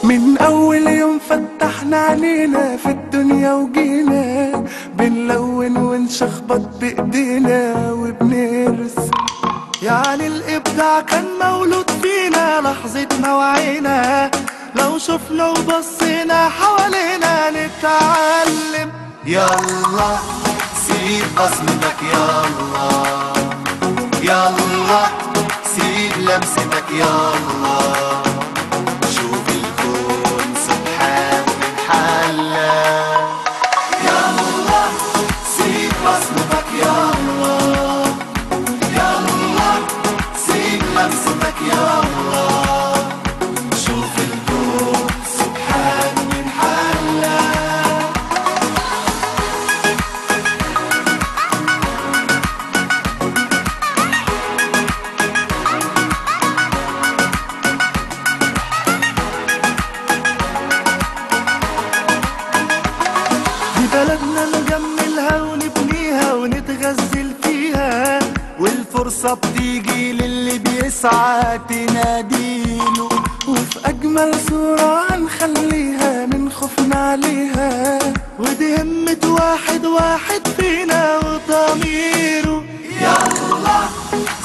من أول يوم فتحنا عينينا في الدنيا وجينا بنلون ونشخبط بإيدينا وبنرسم. يعني الإبداع كان مولود فينا لحظة ما وعينا، لو شفنا وبصينا حوالينا نتعلم. يلا سيب بصمتك، يلا يلا سيب لمستك، يلا شوف الكون سبحان من حلا. يلا سيب بصمتك، يلا يلا سيب لمستك، يلا شوف الكون سبحان من حلا. دي بلدنا نجملها ونبنيها ونتغزل فيها، والفرصة بتيجي للي بيسعى تناديله، وفي أجمل صورة هنخليها من خوفنا عليها، ودي همة واحد واحد فينا وضميره. يلا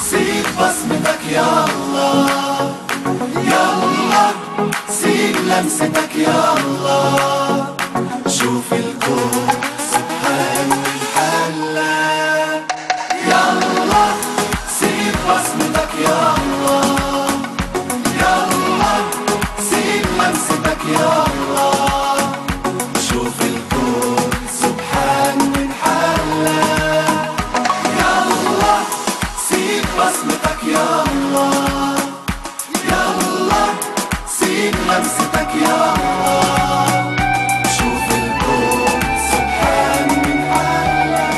سيب بصمتك، يلا يلا سيب لمستك، يلا شوف الكون سبحان من حلا. يلا سيب بصمتك، يلا يلا سيب لمستك، يلا شوف الكون سبحان من حلا. يلا سيب بصمتك، يلا يلا سيب لمستك، يلا شوف الكون سبحان من حلا.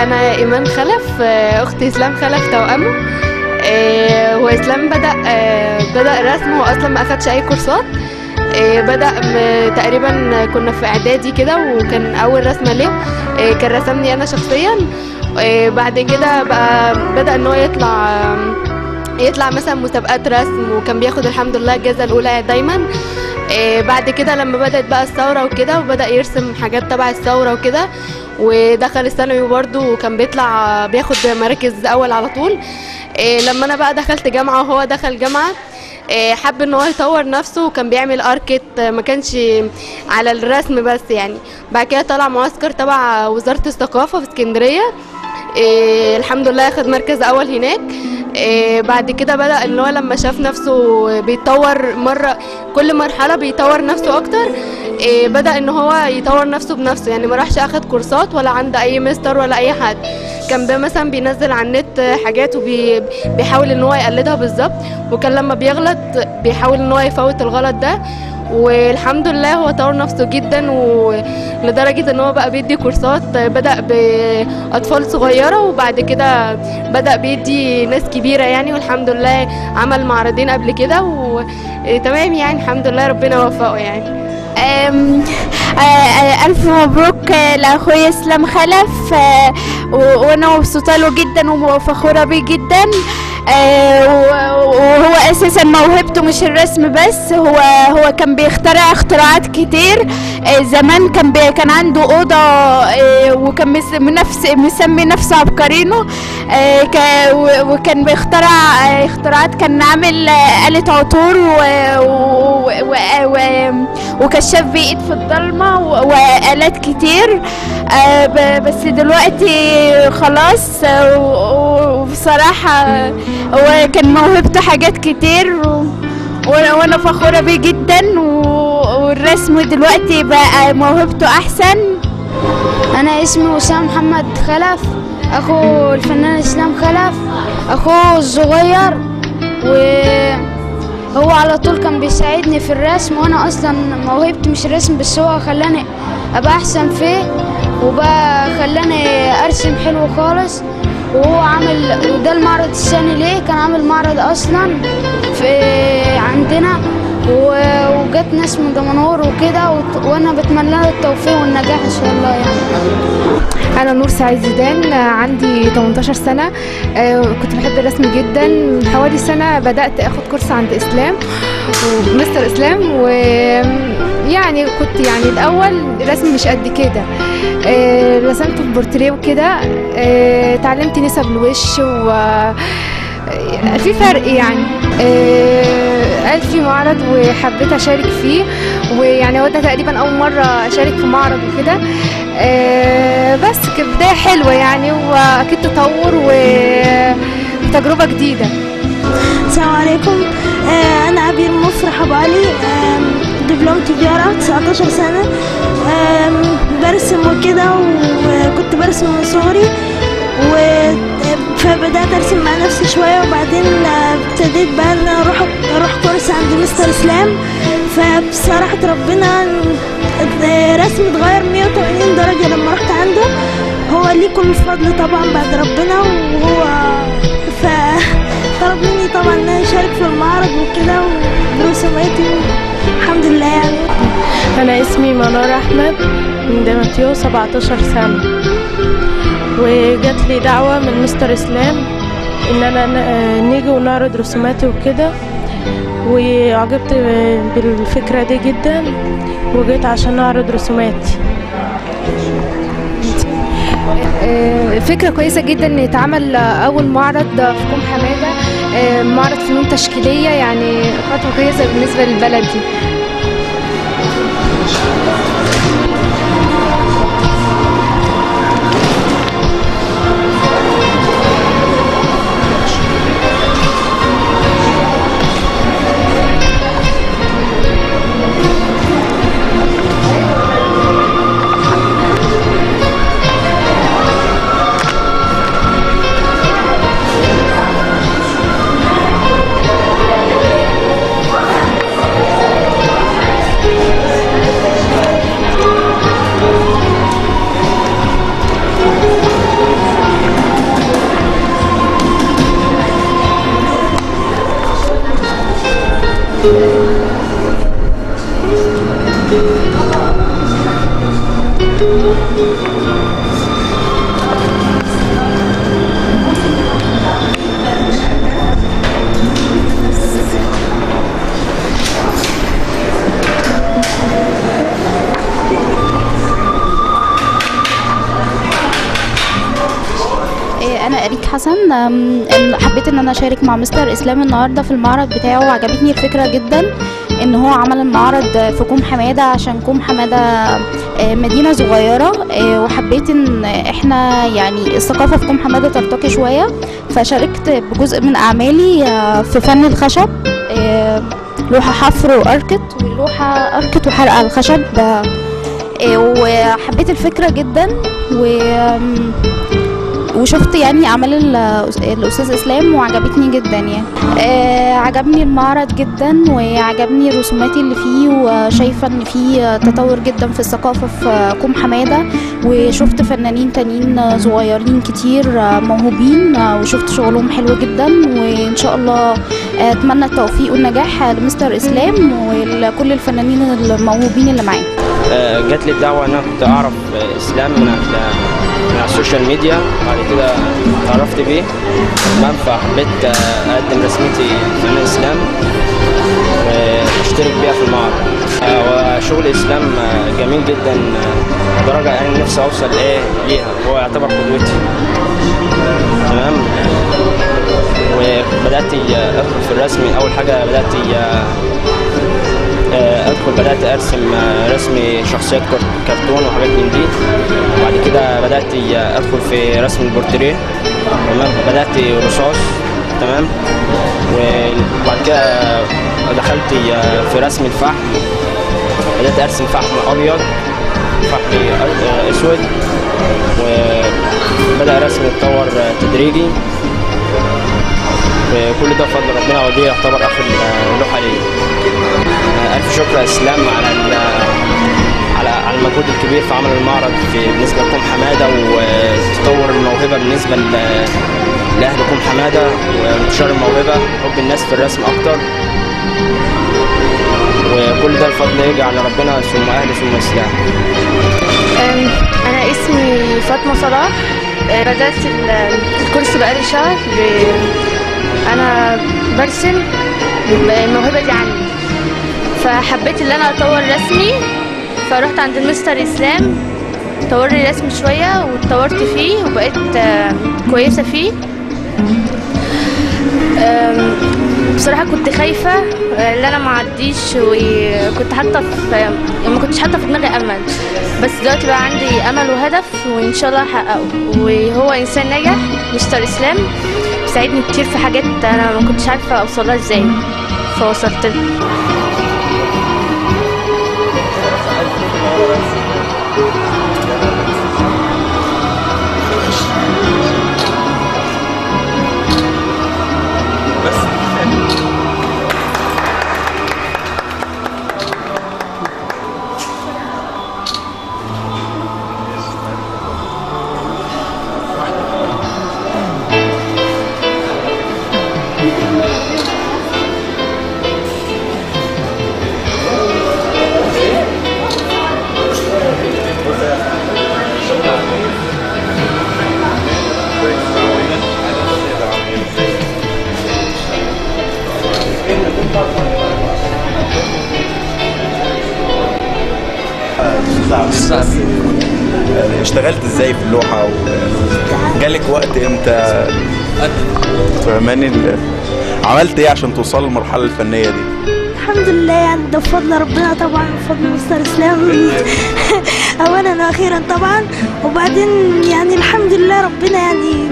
أنا إيمان خلف، أخت إسلام خلف توأمه. وإسلام بدأ رسم، هو أصلا ما أخدش أي كورسات. بدأ تقريبا كنا في إعدادي كده، وكان أول رسمة له كان رسمني أنا شخصيا. بعد كده بقى بدأ إن هو يطلع مثلا مسابقات رسم، وكان بياخد الحمد لله الجائزة الأولى دايما. بعد كده لما بدأت بقى الثورة وكده، وبدأ يرسم حاجات تبع الثورة وكده، ودخل الثانوي برضه وكان بيطلع بياخد مراكز أول على طول. لما أنا بقى دخلت جامعة وهو دخل جامعة، حب ان هو يطور نفسه، وكان بيعمل اركت، ما كانش على الرسم بس يعني. بعد كده طلع معسكر تبع وزارة الثقافة في اسكندرية، الحمد لله اخد مركز اول هناك. بعد كده بدأ ان هو لما شاف نفسه بيتطور، مرة كل مرحلة بيطور نفسه اكتر، بدأ ان هو يطور نفسه بنفسه يعني، ما راحش اخد كورسات ولا عند اي مستر ولا اي حد. كان مثلا بينزل على النت حاجات وبيحاول ان هو يقلدها بالظبط، وكان لما بيغلط بيحاول ان هو يفوت الغلط ده، والحمد لله هو طور نفسه جدا، ولدرجة ان هو بقى بيدي كورسات. بدأ بأطفال صغيرة وبعد كده بدأ بيدي ناس كبيرة يعني، والحمد لله عمل معرضين قبل كده وتمام يعني، الحمد لله ربنا وفقه يعني. ألف مبروك لأخويا إسلام خلف، وأنا مبسوطة له جدا وفخورة بيه جدا. وهو أساسا موهبته مش الرسم بس، هو كان بيخترع اختراعات كتير. زمان كان عنده أوضة، وكان مسمي نفسه عبقرينو، وكان بيخترع اختراعات. كان عامل آلة عطور وكشاف بإيد في الضلمة وآلات كتير. بس دلوقتي خلاص، وبصراحة هو كان موهبته حاجات كتير، وأنا فخورة بيه جدا، والرسم دلوقتي بقى موهبته أحسن. أنا اسمي وسام محمد خلف، أخو الفنان إسلام خلف، أخوه الصغير، وهو على طول كان بيساعدني في الرسم، وأنا أصلا موهبتي مش الرسم بس، هو خلاني أبقى أحسن فيه، وبقى خلاني أرسم حلو خالص. وهو عامل، وده المعرض الثاني ليه، كان عامل معرض أصلا في عندنا، وجت ناس من دمنهور وكده، وأنا بتمنى له التوفيق والنجاح إن شاء الله يعني. أنا نور سعيد زيدان، عندي 18 سنة، كنت بحب الرسم جدا. من حوالي سنة بدأت أخد كورس عند إسلام ومستر إسلام، ويعني كنت يعني الأول رسم مش قد كده، رسمت في بورتريه وكده، اتعلمت نسب الوش و في فرق يعني. قال في معرض وحبيت اشارك فيه، ويعني هو ده تقريبا اول مرة اشارك في معرض وكده، بس كبداية حلوة يعني، واكيد تطور وتجربه جديدة. السلام عليكم، انا عبير مفرح ابو علي، دبلوم تجارة، 19 سنة، برسم وكده، وكنت برسم من صغري، فبدأت أرسم مع نفسي شوية، وبعدين ابتديت بقى إن أروح كورس عند مستر إسلام. فبصراحة ربنا الرسم اتغير 180 درجة لما رحت عنده. هو ليه كل الفضل طبعا بعد ربنا، وهو فطلب مني طبعا إن أنا أشارك في المعرض وكده وبرسوماتي، الحمد لله يعني. أنا اسمي منار أحمد من دمنهور، 17 سنة، وجات لي دعوة من مستر إسلام إن أنا نيجي ونعرض رسوماتي وكده، وعجبت بالفكرة دي جدا، وجيت عشان أعرض رسوماتي. فكرة كويسة جدا إن يتعمل أول معرض في كوم حمادة، معرض فنون تشكيلية، يعني خطوة كويسة بالنسبة للبلد دي. أنا أريك حسن. حبيت إن أنا أشارك مع مستر إسلام النهاردة في المعرض بتاعه، وعجبتني الفكرة جدا إن هو عمل المعرض في كوم حمادة، عشان كوم حمادة مدينة صغيرة، وحبيت إن إحنا يعني الثقافة في كوم حمادة ترتقي شوية، فشاركت بجزء من أعمالي في فن الخشب، لوحة حفر وأركت، ولوحة أركت وحرق على الخشب، وحبيت الفكرة جدا، وشفت يعني اعمال الاستاذ اسلام وعجبتني جدا يعني. عجبني المعرض جدا، وعجبني الرسومات اللي فيه، وشايفه ان فيه تطور جدا في الثقافة في كوم حمادة، وشفت فنانين تانيين صغيرين كتير موهوبين، وشفت شغلهم حلو جدا، وان شاء الله اتمنى التوفيق والنجاح لمستر اسلام ولكل الفنانين الموهوبين اللي معاه. جات لي الدعوة ان انا كنت اعرف اسلام من على ال social media، بعد كده اتعرفت بيه، تمام، فحبيت اقدم رسمتي للفنان اسلام واشترك بيها في المعرض. وشغل اسلام جميل جدا لدرجة انا نفسي اوصل ايه ليها، هو يعتبر قدوتي، تمام. وبدات ادخل في الرسم، اول حاجة بدات ارسم رسم شخصيات كرتون وحاجات من دي، وبعد كده بدات ادخل في رسم البورتريه، تمام، بدات رصاص، تمام، وبعد كده دخلت في رسم الفحم، بدات ارسم فحم ابيض، فحم اسود، وبدا رسمي يتطور تدريجي، وكل ده بفضل ربنا، ودي يعتبر اخر لوحة ليا. ألف شكر إسلام على على المجهود الكبير في عمل المعرض بالنسبة لكوم حمادة، وتطور الموهبة بالنسبة لأهل كوم حمادة، وانتشار الموهبة، حب الناس في الرسم أكتر، وكل ده الفضل يرجع لربنا ثم أهل ثم إسلام. أنا اسمي فاطمة صلاح، بدأت الكورس بقالي شهر. أنا برسم، الموهبة دي عندي، فحبيت ان انا اطور رسمي، فروحت عند المستر اسلام، طور لي رسمي شوية واتطورت فيه وبقيت كويسة فيه. بصراحة كنت خايفة ان انا ما اعديش، وكنت حاطه في ما كنتش حاطه في دماغي امل، بس دلوقتي بقى عندي امل وهدف وان شاء الله هحققه. وهو انسان ناجح مستر اسلام، ساعدني كتير في حاجات انا ما كنتش عارفه اوصلها ازاي، فوصلت لها. اشتغلت ازاي في اللوحة وجالك وقت امتى؟ فاهماني؟ عملت ايه عشان توصل للمرحلة الفنية دي؟ الحمد لله، يعني ده بفضل ربنا طبعا، بفضل مستر اسلام اولا واخيرا طبعا، وبعدين يعني الحمد لله ربنا يعني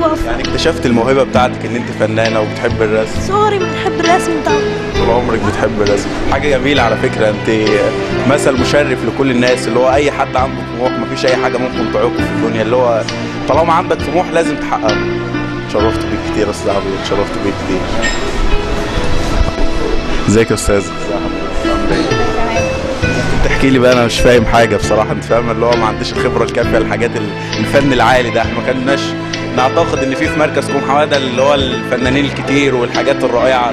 وفق. يعني اكتشفت الموهبة بتاعتك ان انت فنانة وبتحب الرسم؟ صغري بنحب الرسم طبعا. طول عمرك بتحب الرسم، حاجة جميلة على فكرة. انت مثل مشرف لكل الناس، اللي هو اي حد عنده طموح مفيش اي حاجة ممكن تعوقه في الدنيا، اللي هو طالما عندك طموح لازم تحققه. اتشرفت بيك كتير يا استاذ عبير، اتشرفت بيك كتير. ازيك يا استاذ؟ تحكي لي بقى، انا مش فاهم حاجة بصراحة، انت فاهمه اللي هو ما عنديش الخبرة الكافيه للحاجات الفن العالي ده. احنا ما كناش نعتقد ان في مركز كوم حمادة اللي هو الفنانين الكتير والحاجات الرائعة.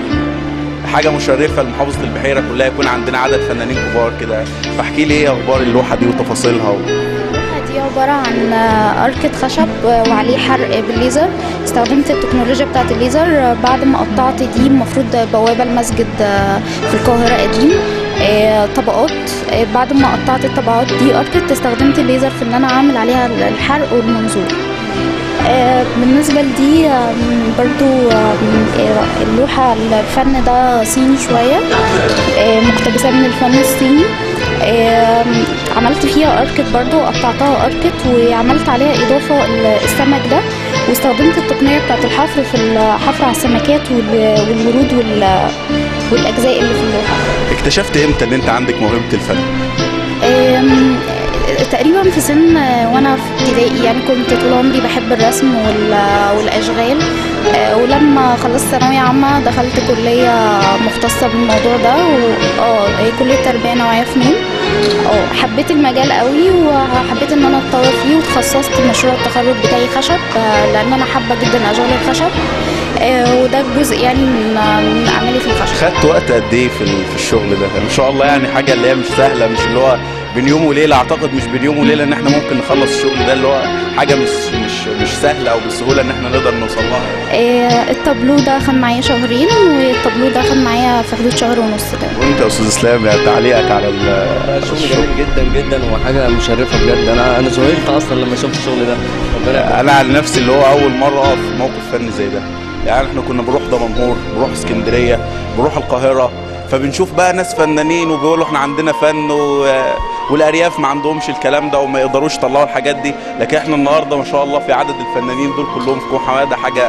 حاجة مشرفة لمحافظه البحيرة كلها يكون عندنا عدد فنانين كبار كده. فاحكي لي ايه اخبار اللوحة دي وتفاصيلها. اللوحة دي عبارة عن اركه خشب وعليه حرق بالليزر. استخدمت التكنولوجيا بتاعه الليزر بعد ما قطعت دي، المفروض بوابه المسجد في القاهرة قديم طبقات، بعد ما قطعت الطبقات دي اركت استخدمت الليزر في ان انا اعمل عليها الحرق والمنظور. بالنسبة لدي برضو اللوحة الفن ده صيني شوية، مقتبسة من الفن الصيني. عملت فيها اركت برضو، قطعتها اركت وعملت عليها اضافة السمك ده، واستخدمت التقنية بتاعت الحفر في الحفر على السمكات والورود والاجزاء اللي في اللوحة. اكتشفت امتى ان انت عندك موهبة الفن؟ تقريبا في سن وانا في ابتدائي، يعني كنت طول عمري بحب الرسم والاشغال، ولما خلصت ثانوية عامة دخلت كليه مختصة بالموضوع ده، كليه تربيه نوعية فنون. حبيت المجال قوي وحبيت ان انا اتطور فيه، وتخصصت مشروع التخرج بتاعي خشب، لان انا حابة جدا اشغال الخشب، وده جزء يعني من اعمالي في الخشب. خدت وقت قد ايه في الشغل ده؟ ان شاء الله يعني حاجة اللي هي مش سهلة، مش اللي هو بين يوم وليلة، اعتقد مش بين يوم وليلة ان احنا ممكن نخلص الشغل ده، اللي هو حاجة مش سهلة او بالسهولة ان احنا نقدر نوصل لها. التابلو ده خد معايا شهرين، والتابلو ده خد معايا في حدود شهر ونص كده. وانت يا استاذ اسلام يعني تعليقك على الشغل؟ جميل جدا جدا وحاجه مشرفة بجد. انا ذهلت اصلا لما شفت الشغل ده. انا على نفسي اللي هو اول مرة اقف في موقف فني زي ده، يعني احنا كنا بنروح دمنهور، بنروح اسكندرية، بنروح القاهرة، فبنشوف بقى ناس فنانين وبيقولوا احنا عندنا فن والارياف ما عندهمش الكلام ده وما يقدروش يطلعوا الحاجات دي، لكن احنا النهارده ما شاء الله في عدد الفنانين دول كلهم في كوم حمادة، حاجة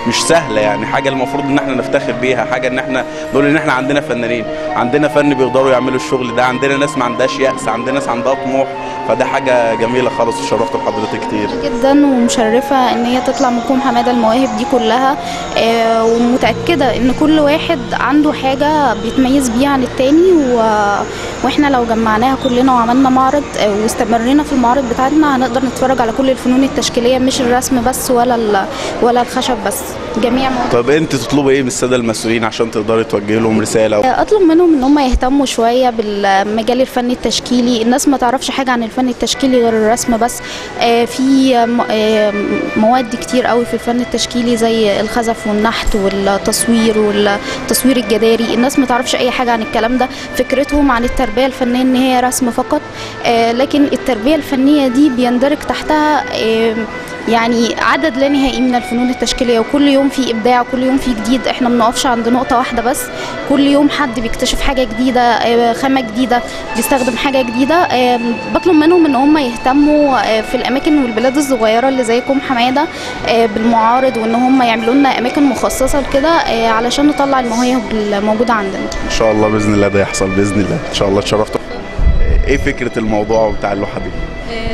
مش سهلة يعني، حاجة المفروض ان احنا نفتخر بيها، حاجة ان احنا نقول ان احنا عندنا فنانين، عندنا فن بيقدروا يعملوا الشغل ده، عندنا ناس ما عندهاش يأس، عندنا ناس عندها طموح، فده حاجة جميلة خالص. وشرفت بحضرتك كتير جدا، ومشرفه ان هي تطلع من كوم حمادة المواهب دي كلها، ومتاكده ان كل واحد عنده حاجة بيتميز بيها عن التاني، واحنا لو جمعناها كلنا وعملنا معرض واستمرينا في المعرض بتاعتنا هنقدر نتفرج على كل الفنون التشكيليه، مش الرسم بس ولا الخشب بس، جميع مواهب. طب انت تطلبي ايه من السادة المسؤولين عشان تقدري توجهي لهم رسالة؟ اطلب منهم ان هم يهتموا شوية بالمجال الفني التشكيلي. الناس ما تعرفش حاجة عن الفن التشكيلي غير الرسم بس، في مواد كتير قوي في الفن التشكيلي زي الخزف والنحت والتصوير والتصوير الجداري، الناس ما تعرفش اي حاجة عن الكلام ده. فكرتهم عن التربية الفنية ان هي رسم فقط، لكن التربية الفنية دي بيندرج تحتها يعني عدد لا نهائي من الفنون التشكيليه، وكل يوم في ابداع وكل يوم في جديد. احنا ما بنقفش عند نقطة واحدة بس، كل يوم حد بيكتشف حاجة جديدة، خامة جديدة، بيستخدم حاجة جديدة. بطلب منهم ان هم يهتموا في الاماكن والبلاد الصغيرة اللي زي كوم حمادة بالمعارض، وان هم يعملوا لنا اماكن مخصصة لكده علشان نطلع المواهب الموجودة عندنا. ان شاء الله باذن الله ده يحصل باذن الله. ان شاء الله. اتشرفت. ايه فكرة الموضوع بتاع اللوحة دي؟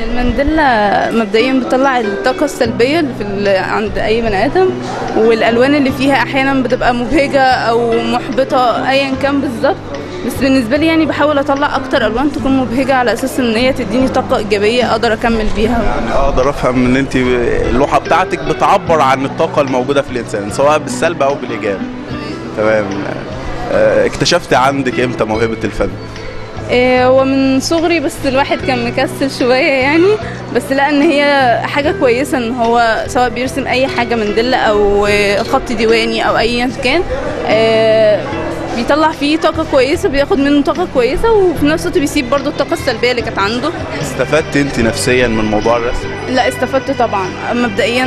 المانديلا مبدئيا بتطلع الطاقة السلبية اللي عند أي بني آدم، والألوان اللي فيها أحيانا بتبقى مبهجة أو محبطة أيا كان بالظبط، بس بالنسبة لي يعني بحاول أطلع أكتر ألوان تكون مبهجة على أساس إن هي تديني طاقة إيجابية أقدر أكمل بيها. يعني أقدر أفهم إن أنت اللوحة بتاعتك بتعبر عن الطاقة الموجودة في الإنسان سواء بالسلب أو بالإيجاب. تمام. اكتشفت عندك إمتى موهبة الفن؟ هو من صغري، بس الواحد كان مكسل شوية يعني، بس لقى ان هي حاجة كويسة ان هو سواء بيرسم اي حاجة مندلة او خط ديواني او ايا كان، بيطلع فيه طاقة كويسة، بياخد منه طاقة كويسة، وفي نفس الوقت بيسيب برضو الطاقة السلبية اللي كانت عنده. استفدت انت نفسيا من موضوع الرسم؟ لا استفدت طبعا، مبدئيا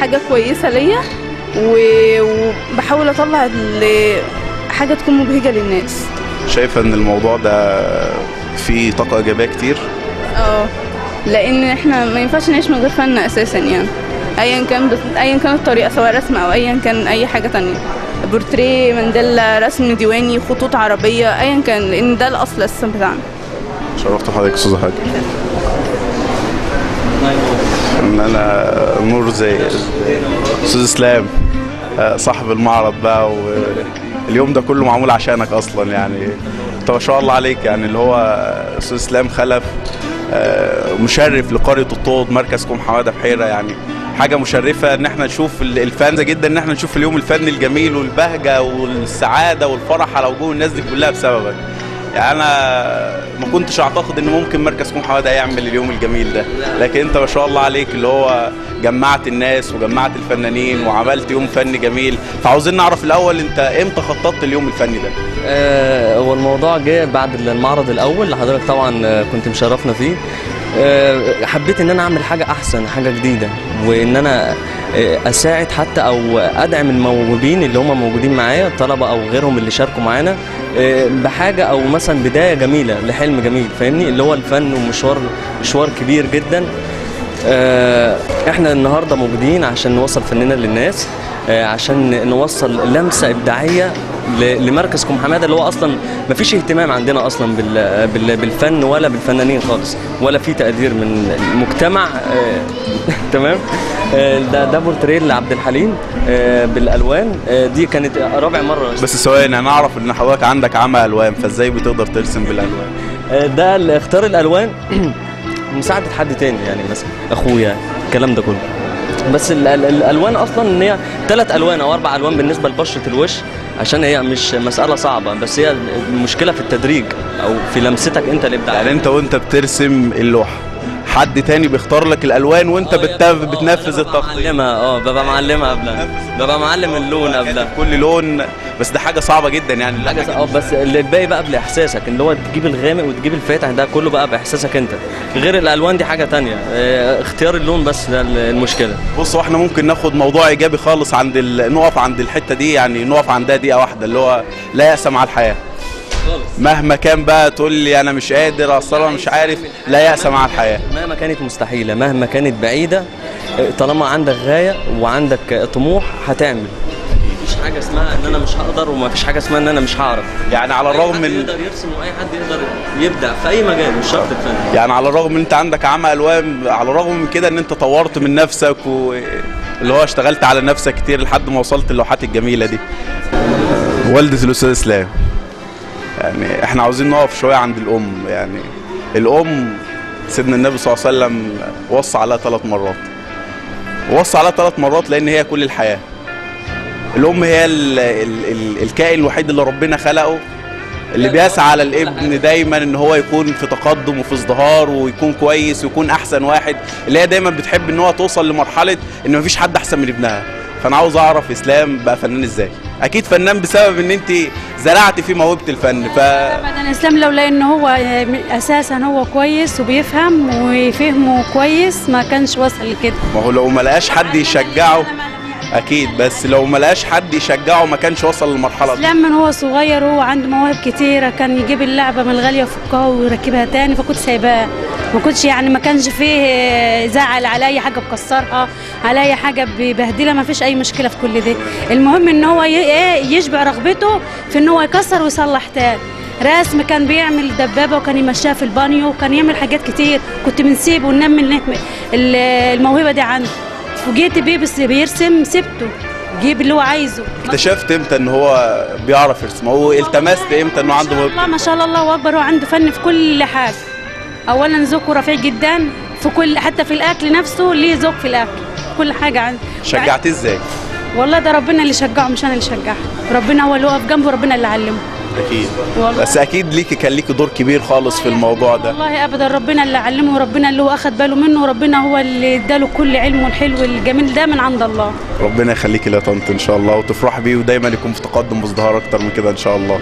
حاجة كويسة ليا، وبحاول اطلع حاجة تكون مبهجة للناس. شايفة ان الموضوع ده فيه طاقة ايجابية كتير؟ لان احنا ما ينفعش نعيش من غير فن اساسا يعني، ايا كان الطريقة، سواء رسم او ايا كان اي حاجة تانية، بورتريه، مانديلا، رسم ديواني، خطوط عربية، ايا كان، لان ده الاصل اساسا بتاعنا. شرفت حضرتك استاذة هاجر. انا نور زي استاذ اسلام صاحب المعرض بقى، واليوم ده كله معمول عشانك اصلا يعني، انت ما شاء الله عليك يعني، اللي هو استاذ اسلام خلف مشرف لقرية الطود مركز كوم حمادة بحيرة، يعني حاجة مشرفة ان احنا نشوف الفن جدا، ان احنا نشوف اليوم الفني الجميل والبهجة والسعادة والفرح على وجوه الناس دي كلها بسببك. يعني انا ما كنتش اعتقد ان ممكن مركز كوم حمادة يعمل اليوم الجميل ده، لكن انت ما شاء الله عليك اللي هو جمعت الناس وجمعت الفنانين وعملت يوم فني جميل. فعاوزين نعرف الاول انت امتى خططت اليوم الفني ده؟ هو الموضوع جه بعد المعرض الاول اللي حضرتك طبعا كنت مشرفنا فيه. حبيت ان انا اعمل حاجة احسن، حاجة جديدة، وان انا اساعد حتى او ادعم الموهوبين اللي هم موجودين معايا، الطلبة او غيرهم اللي شاركوا معانا، بحاجة او مثلا بداية جميلة لحلم جميل، فاهمني؟ اللي هو الفن، ومشوار مشوار كبير جدا. احنا النهارده موجودين عشان نوصل فننا للناس، عشان نوصل لمسه ابداعية لمركز كوم حمادة اللي هو اصلا مفيش اهتمام عندنا اصلا بالفن ولا بالفنانين خالص، ولا في تقدير من المجتمع. تمام. ده بورتريه لعبد الحليم بالالوان، دي كانت رابع مرة. بس ثواني، انا اعرف ان حضرتك عندك عمى الوان، فازاي بتقدر ترسم بالالوان؟ ده اللي اختار الالوان مساعدة حد تاني، يعني مثلا اخويا، الكلام ده كله. بس الالوان اصلا ان هي 3 الوان او 4 الوان بالنسبة لبشره الوش، عشان هي مش مسالة صعبة، بس هي المشكلة في التدريج او في لمستك انت الابداع. يعني انت وانت بترسم اللوحة حد تاني بيختار لك الالوان وانت بتنفذ التخطيط؟ ببقى معلمها قبلها، ببقى معلم اللون قبلها، كل لون. بس ده حاجة صعبة جدا يعني، حاجة بس الباقي بقى باحساسك، اللي هو تجيب الغامق وتجيب الفاتح، ده كله بقى باحساسك انت. غير الالوان دي حاجة تانية، اختيار اللون بس ده المشكلة. بصوا احنا ممكن ناخد موضوع ايجابي خالص عند نقف عند الحتة دي، يعني نقف عندها دقيقة واحدة، اللي هو لا يأس مع الحياة مهما كان بقى تقول لي انا مش قادر، اصل انا مش عارف، لا يأس مع الحياة مهما كانت مستحيلة، مهما كانت بعيدة، طالما عندك غاية وعندك طموح هتعمل. مفيش حاجة اسمها ان انا مش هقدر، ومفيش حاجة اسمها ان انا مش هعرف. يعني على الرغم من يقدر يرسم، واي حد يقدر يبدع في اي مجال، مش شرط الفن. يعني على الرغم ان انت عندك عمى الوان، على الرغم من كده ان انت طورت من نفسك واللي هو اشتغلت على نفسك كتير لحد ما وصلت اللوحات الجميلة دي. والده الاستاذ اسلام، يعني احنا عاوزين نقف شوية عند الام. يعني الام سيدنا النبي صلى الله عليه وسلم وصى عليها 3 مرات، وصى عليها 3 مرات لان هي كل الحياة. الام هي ال ال الكائن الوحيد اللي ربنا خلقه اللي بيسعى على الابن دايما ان هو يكون في تقدم وفي ازدهار ويكون كويس ويكون احسن واحد، اللي هي دايما بتحب ان هو توصل لمرحلة ان مفيش حد احسن من ابنها. فانا عاوز اعرف اسلام بقى فنان ازاي؟ اكيد فنان بسبب ان انت زرعت فيه موهبة الفن. ابدا اسلام لولا ان هو اساسا هو كويس وبيفهم وفهمه كويس ما كانش وصل لكده. ما هو لو ما لقاش حد يشجعه اكيد، بس لو ما لقاش حد يشجعه ما كانش وصل للمرحلة دي. اسلام من هو صغير وهو عنده مواهب كتيرة، كان يجيب اللعبة من الغالية ويفكها ويركبها تاني، فكنت سايباه، ما كنتش يعني ما كانش فيه زعل على اي حاجة بكسرها، على اي حاجة ببهدلها، ما فيش اي مشكلة في كل ده. المهم ان هو يشبع رغبته في ان هو يكسر ويصلح تاني. رسم كان بيعمل دبابة وكان يمشيها في البانيو وكان يعمل حاجات كتير، كنت بنسيبه وننمي الموهبة دي عنده. فوجئت بيه بس بيرسم، سبته جيب اللي هو عايزه. اكتشفت امتى ان هو بيعرف يرسم؟ هو التمست امتى انه عنده موهبة؟ ما شاء الله الله اكبر، هو عنده فن في كل حاجة. اولا ذوقه رفيع جدا في كل، حتى في الاكل نفسه ليه ذوق في الاكل، كل حاجة عنده. شجعتيه ازاي؟ والله ده ربنا اللي شجعه مش انا اللي شجعه، ربنا هو اللي وقف جنبه، ربنا اللي علمه. اكيد والله. بس اكيد ليكي كان ليكي دور كبير خالص في الموضوع ده. والله ابدا، ربنا اللي علمه وربنا اللي هو اخد باله منه، وربنا هو اللي اداله كل علمه الحلو الجميل ده من عند الله. ربنا يخليكي يا طنط ان شاء الله، وتفرحي بيه ودايما يكون في تقدم وازدهار اكتر من كده ان شاء الله.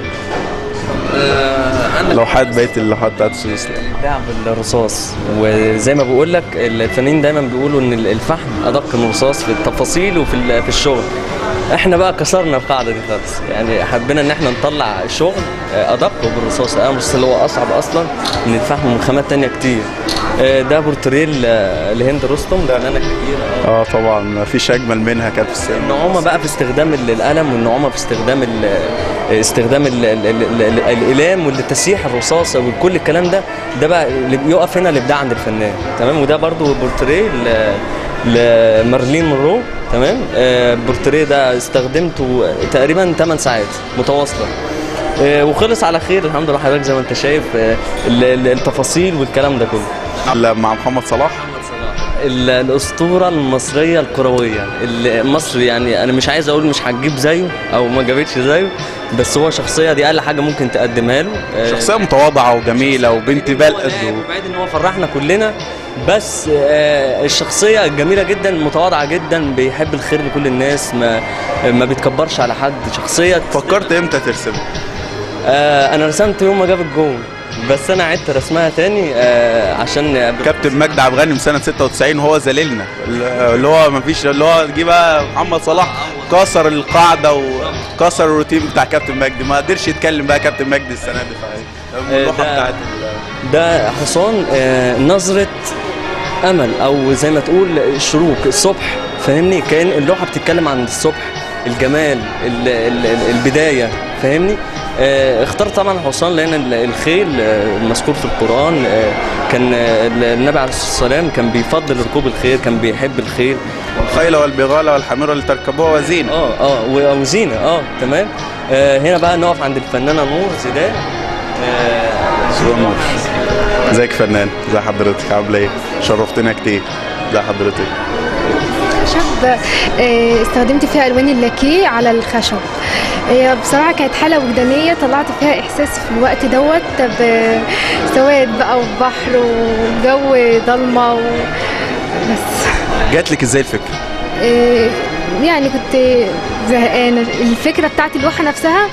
لوحات بقية اللوحات بتاعت الاستاذ اسلام. الابداع بالرصاص، وزي ما بقول لك الفنانين دايما بيقولوا ان الفحم ادق من الرصاص في التفاصيل وفي الشغل. احنا بقى كسرنا القاعدة دي خالص، يعني حبينا ان احنا نطلع شغل ادق بالرصاص. الرصاص اللي هو اصعب اصلا من الفحم ومن خامات ثانية كتير. ده بورتريه لهند رستم، فنانة كبيرة. طبعا مفيش اجمل منها كانت في السينما. النعومه بقى في استخدام القلم، والنعومه في استخدام استخدام الاقلام والتسييح الرصاص وكل الكلام ده، ده بقى اللي بيقف هنا الابداع عند الفنان. تمام. وده برضو بورتريه لمارلين مونرو. تمام. البورتريه ده استخدمته تقريبا 8 ساعات متواصلة، وخلص على خير الحمد لله. حضرتك زي ما انت شايف التفاصيل والكلام ده كله. مع محمد صلاح. الاسطورة المصرية الكروية اللي مصر، يعني انا مش عايز اقول مش هتجيب زيه او ما جابتش زيه، بس هو شخصية دي اقل حاجة ممكن تقدمها له. شخصية متواضعة وجميلة وبنت بلد، وبعيد ان هو فرحنا كلنا، بس الشخصية جميلة جدا، متواضعة جدا، بيحب الخير لكل الناس، ما بيتكبرش على حد. شخصية. فكرت امتى ترسمها؟ انا رسمت يوم ما جاب الجول، بس انا عدت رسمها تاني عشان كابتن مجدي عبد الغني من سنة 96 وهو ذليلنا، اللي هو ما فيش، اللي هو جه بقى محمد صلاح كسر القاعدة وكسر الروتين بتاع كابتن مجدي، ما قدرش يتكلم بقى كابتن مجدي السنة دي. اللوحة بتاعت ده حصان، نظره امل، او زي ما تقول شروق الصبح، فاهمني؟ كان اللوحة بتتكلم عن الصبح، الجمال، البداية، فاهمني؟ اخترت طبعا حصان لان الخيل المذكور في القران، كان النبي عليه الصلاة والسلام كان بيفضل ركوب الخيل، كان بيحب الخيل. والخيل والبغال والحمير اللي تركبوها وزينه. وزينه. تمام. هنا بقى نقف عند الفنانة نور زيدان. نور، ازيك فنان؟ ازي حضرتك؟ عامله ايه؟ شرفتنا كتير. ازي حضرتك؟ خشب استخدمت فيها الوان اللاكيه على الخشب. هي بصراحة كانت حاله وجدانيه، طلعت فيها احساس في الوقت دوت بسواد بقى وبحر وجو ضلمة بس. جات لك ازاي الفكرة؟ يعني كنت زهقانه. الفكرة بتاعت اللوحة نفسها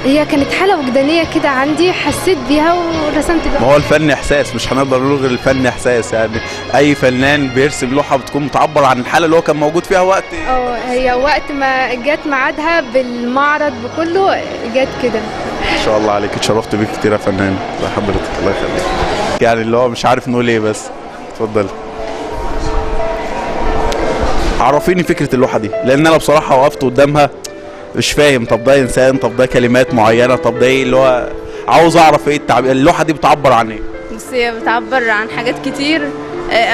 هي كانت حاله وجدانيه كده عندي، حسيت بيها ورسمت اللوحة. ما هو الفن احساس، مش هنقدر نقول غير الفن احساس، يعني اي فنان بيرسم لوحة بتكون متعبر عن الحالة اللي هو كان موجود فيها وقت. هي وقت ما جت ميعادها بالمعرض بكله جت كده. ما شاء الله عليك، اتشرفت بيك كتير يا فنان. الله حضرتك، الله يخليك. يعني اللي هو مش عارف نقول ايه، بس اتفضل عرفيني فكرة اللوحة دي، لان انا بصراحة وقفت قدامها مش فاهم، طب ده انسان، طب ده كلمات معينة، طب ده ايه؟ اللي هو عاوز اعرف ايه اللوحة دي بتعبر عن ايه؟ بس هي بتعبر عن حاجات كتير.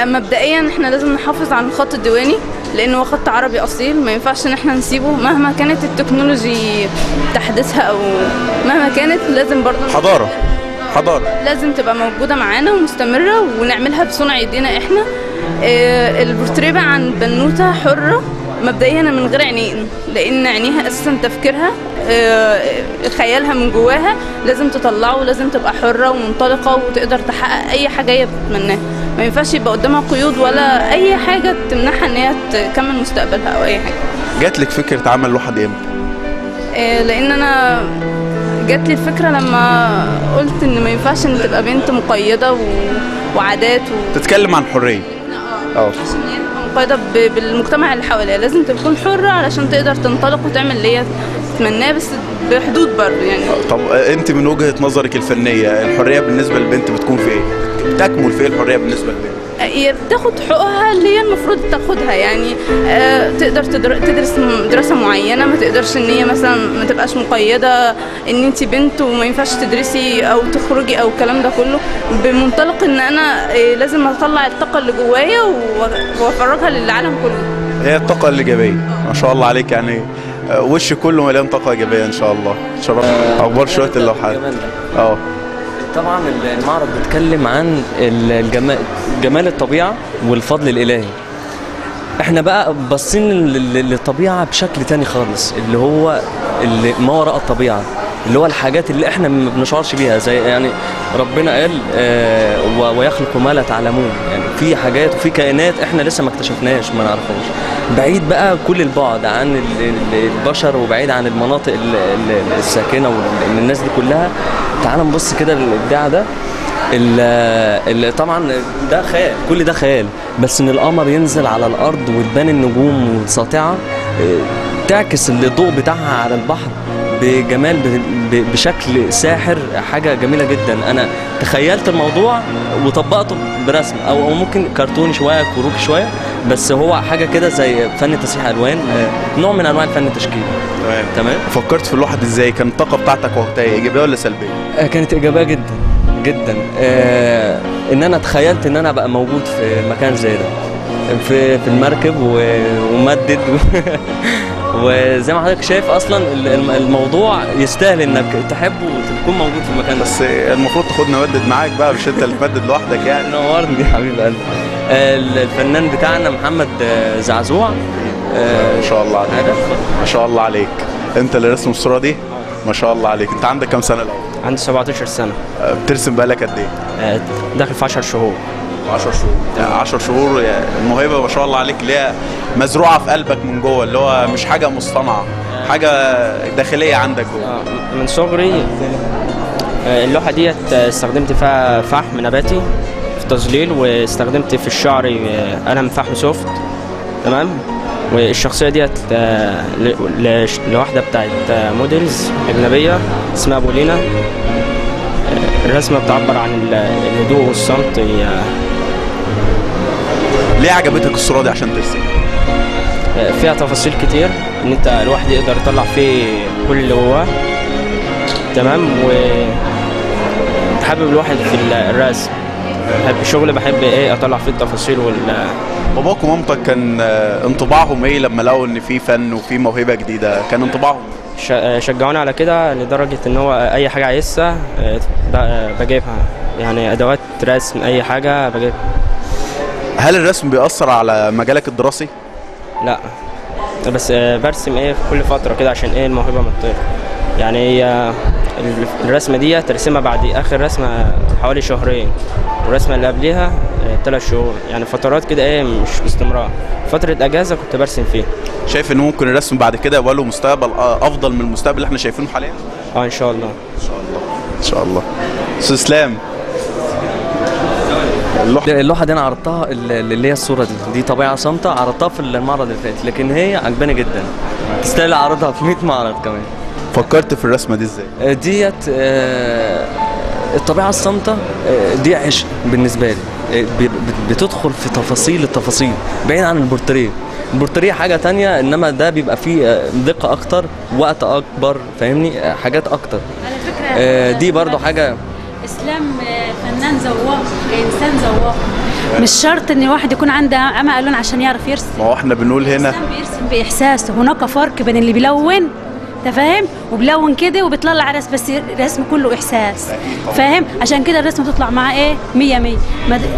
مبدئيا احنا لازم نحافظ على الخط الديواني، لانه هو خط عربي اصيل، ما ينفعش ان احنا نسيبه مهما كانت ال technology تحديثها او مهما كانت، لازم برضه حضارة لازم تبقى موجودة معانا ومستمرة، ونعملها بصنع ايدينا احنا. البورتريه بقى عن بنوته حره مبدئيا من غير عينين، لان عينيها اساسا تفكيرها، خيالها من جواها لازم تطلعه، لازم تبقى حره ومنطلقه وتقدر تحقق اي حاجة هي بتتمناها، ما ينفعش يبقى قدامها قيود ولا اي حاجة تمنعها ان هي تكمل مستقبلها او اي حاجة. جات لك فكرة عمل لوحة دي امتى؟ لان انا جات لي الفكرة لما قلت ان ما ينفعش ان تبقى بنت مقيده وعادات تتكلم عن حرية. عشان هي تبقى مقيده بالمجتمع اللي حواليها، لازم تكون حره علشان تقدر تنطلق وتعمل اللي هي تتمناه، بس بحدود برضه يعني. طب انت من وجهه نظرك الفنية، الحرية بالنسبة للبنت بتكون في ايه؟ بتكمل في ايه الحرية بالنسبة للبنت؟ هي بتاخد حقوقها اللي هي المفروض تاخدها، يعني تقدر تدرس دراسة معينة، ما تقدرش ان هي مثلا ما تبقاش مقيده ان انت بنت وما ينفعش تدرسي او تخرجي او الكلام ده كله، بمنطلق ان انا لازم اطلع الطاقة اللي جوايا وافرجها للعالم كله. هي الطاقة الايجابية، ما شاء الله عليك، يعني وش كله مليان طاقة ايجابية ان شاء الله. شرف. اخبار شوية اللوحات. طبعا المعرض بيتكلم عن جمال الطبيعة والفضل الالهي. احنا بقى باصين للطبيعة بشكل تاني خالص، اللي هو اللي ما وراء الطبيعة، اللي هو الحاجات اللي احنا ما بنشعرش بيها، زي يعني ربنا قال ويخلق ما لا تعلمون، يعني في حاجات وفي كائنات احنا لسه ما اكتشفناهاش، ما نعرفهاش. بعيد بقى كل البعد عن البشر وبعيد عن المناطق الساكنة والناس دي كلها. تعال نبص كده للابداع ده، طبعا ده خيال، كل ده خيال، بس ان القمر ينزل على الارض وتبان النجوم والساطعه تعكس الضوء بتاعها على البحر بجمال بشكل ساحر، حاجة جميلة جدا. انا تخيلت الموضوع وطبقته برسم او ممكن كرتوني شوية، كروكي شوية، بس هو حاجة كده زي فن تسريح الوان، نوع من انواع الفن التشكيلي. تمام. فكرت في اللوحة دي ازاي؟ كان الطاقة بتاعتك وقتها ايجابية ولا سلبية؟ كانت ايجابية جدا جدا. ان انا تخيلت ان انا ابقى موجود في مكان زي ده، في المركب ومدد وزي ما حضرتك شايف اصلا الموضوع يستاهل انك تحبه وتكون موجود في المكان ده. بس المفروض تاخدنا مدد معاك بقى، مش انت اللي تمدد لوحدك يعني. نورني يا حبيب قلبي. الفنان بتاعنا محمد زعزوع. ما شاء الله عليك، ما شاء الله عليك. انت اللي رسم الصورة دي؟ ما شاء الله عليك. انت عندك كام سنة الاول؟ عندي 17 سنة. بترسم بقالك قد ايه؟ داخل في 10 شهور. 10 شهور، 10 شهور الموهبة ما شاء الله عليك اللي هي مزروعة في قلبك من جوه، اللي هو مش حاجة مصطنعه، حاجة داخلية عندك جوه. من صغري اللوحة ديت استخدمت فيها فحم نباتي في التظليل، واستخدمت في الشعر قلم فحم soft، تمام. والشخصية ديت لواحدة بتاعت models اجنبية اسمها بولينا. الرسمة بتعبر عن الهدوء والصمت. ليه عجبتك الصورة دي عشان ترسم؟ فيها تفاصيل كتير ان انت الواحد يقدر يطلع فيه كل اللي جواه، تمام. و حابب الواحد في الرسم، بحب الشغل، بحب ايه اطلع فيه التفاصيل. باباك ومامتك كان انطباعهم ايه لما لقوا ان في فن وفي موهبة جديدة؟ كان انطباعهم شجعوني على كده لدرجة ان هو اي حاجة عايزها بجيبها، يعني ادوات رسم اي حاجة بجيبها. هل الرسم بيأثر على مجالك الدراسي؟ لا، بس برسم ايه في كل فترة كده عشان ايه الموهبة ما تطير. يعني الرسمة دي ترسمها بعد اخر رسمه حوالي شهرين، والرسمه اللي قبليها 3 شهور، يعني فترات كده ايه مش باستمرار. فترة اجازه كنت برسم فيها. شايف ان ممكن الرسم بعد كده يبقى له مستقبل افضل من المستقبل اللي احنا شايفينه حاليا؟ ان شاء الله. ان شاء الله، ان شاء الله. استاذ اسلام، اللوحة دي انا عرضتها اللي هي الصورة دي طبيعة صامته، عرضتها في المعرض اللي فات، لكن هي عجباني جدا، تستاهل اعرضها في 100 معرض كمان. فكرت في الرسمة دي ازاي؟ ديت الطبيعة الصامته دي عشق بالنسبة لي، بتدخل في تفاصيل التفاصيل بعيد عن البورتريه. البورتريه حاجة تانية، انما ده بيبقى فيه دقه اكتر، وقت اكبر، فاهمني، حاجات اكتر. على فكرة دي برضو حاجة. اسلام فنان ذواق، انسان ذواق، مش شرط ان الواحد يكون عنده عمى الوان عشان يعرف يرسم. ما هو احنا بنقول هنا اسلام بيرسم باحساسه، هناك فرق بين اللي بيلون، انت فاهم، وبلون كده وبيطلع رسم، بس الرسم كله احساس، فاهم؟ عشان كده الرسم تطلع معاه ايه 100 100.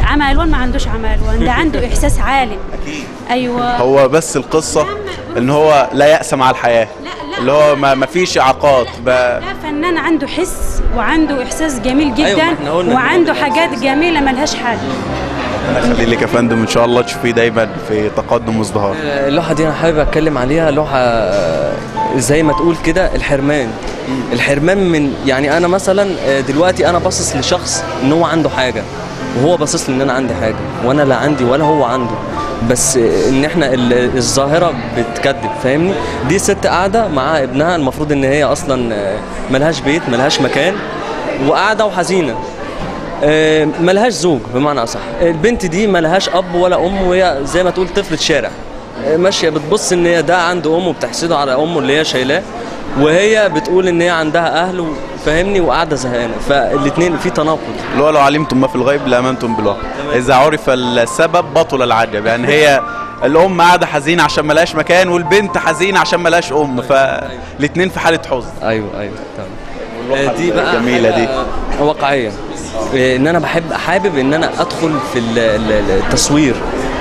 عمى الوان ما عندوش عمى الوان، ده عنده احساس عالي. اكيد. ايوه، هو بس القصة ان هو لا يأس مع الحياة. لا، اللي هو ما فيش اعاقات. ده فنان عنده حس وعنده احساس جميل جدا. أيوة، وعنده حاجات جميلة ملهاش حل. ربنا يخلي لك يا فندم، ان شاء الله تشوفيه دايما في تقدم وازدهار. اللوحة دي انا حابب اتكلم عليها. لوحة زي ما تقول كده الحرمان، الحرمان من، يعني انا مثلا دلوقتي انا باصص لشخص ان هو عنده حاجة، وهو باصص لي ان انا عندي حاجة، وانا لا عندي ولا هو عنده، بس ان احنا الظاهرة بتكذب، فاهمني؟ دي ست قاعدة مع ابنها، المفروض ان هي اصلا ملهاش بيت، ملهاش مكان، وقاعدة وحزينه، ملهاش زوج بمعنى اصح. البنت دي ملهاش اب ولا ام، وهي زي ما تقول طفله شارع، ماشية بتبص ان هي ده عنده ام وبتحسده على امه اللي هي شايلاه، وهي بتقول ان هي عندها اهل، فاهمني، وقاعدة زهقانه، فالاثنين في تناقض. اللي هو لو علمتم ما في الغيب لامنتم بالواقع، اذا عرف السبب بطل العجب. يعني هي الام قاعدة حزينة عشان ملهاش مكان، والبنت حزينة عشان ملهاش ام، فالاثنين في حاله حزن. ايوه ايوه تمام. دي بقى جميلة، دي واقعية. ان انا بحب، حابب ان انا ادخل في التصوير،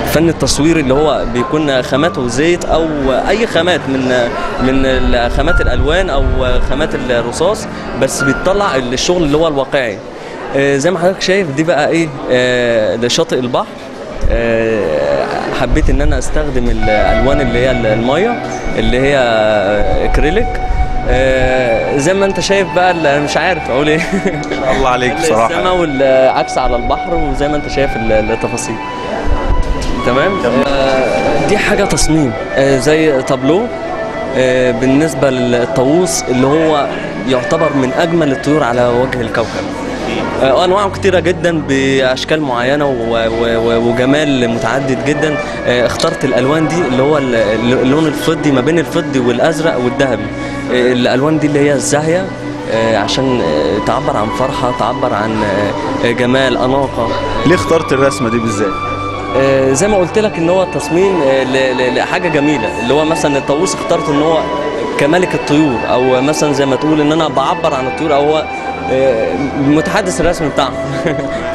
فن التصوير اللي هو بيكون خاماته زيت او اي خامات من خامات الالوان او خامات الرصاص، بس بيطلع الشغل اللي هو الواقعي. زي ما حضرتك شايف دي بقى ايه، ده شاطئ البحر. حبيت ان انا استخدم الالوان اللي هي المية اللي هي اكريليك. زي ما انت شايف بقى، انا مش عارف اقول ايه. الله عليك بصراحة. السما والعكس على البحر، وزي ما انت شايف التفاصيل. تمام. دي حاجة تصميم زي تابلو بالنسبة للطاووس اللي هو يعتبر من اجمل الطيور على وجه الكوكب. انواعه كتيرة جدا باشكال معينة وجمال متعدد جدا. اخترت الالوان دي اللي هو اللون الفضي، ما بين الفضي والازرق والذهبي. الالوان دي اللي هي الزاهيه عشان تعبر عن فرحه، تعبر عن جمال، اناقة. ليه اخترت الرسمة دي بالذات؟ زي ما قلت لك ان هو التصميم لحاجة جميلة، اللي هو مثلا الطاووس اخترته ان هو كملك الطيور، او مثلا زي ما تقول ان انا بعبر عن الطيور، او هو المتحدث الرسمي بتاعهم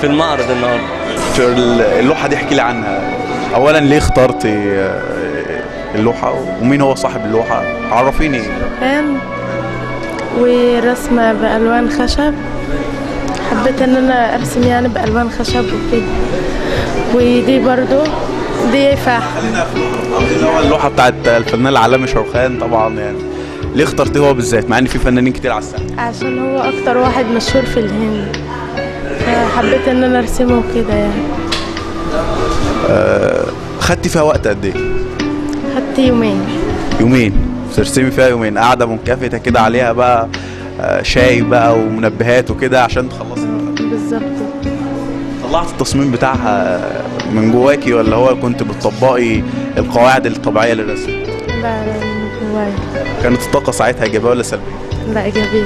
في المعرض النهارده. في اللوحة دي احكي لي عنها. اولا ليه اخترتي اللوحة ومين هو صاحب اللوحة؟ عرفيني. شاروخان ورسمه بالوان خشب، حبيت ان انا ارسم يعني بالوان خشب وكده. ودي برضو دي فحم. خلينا في اللوحة بتاعت الفنان العالمي شاروخان طبعا، يعني ليه اخترتيه هو بالذات مع ان في فنانين كتير على الساحة؟ عشان هو اكتر واحد مشهور في الهند، فحبيت ان انا ارسمه وكده يعني. خدتي فيها وقت قد ايه؟ خدت يومين. يومين ترسمي فيها؟ يومين قاعدة منكفته كده عليها بقى شاي بقى ومنبهات وكده عشان تخلصي؟ بالظبط. طلعت التصميم بتاعها من جواكي ولا هو كنت بتطبقي القواعد الطبيعية للرسم؟ لا من جوايا. كانت الطاقة ساعتها ايجابية ولا سلبية؟ لا ايجابية.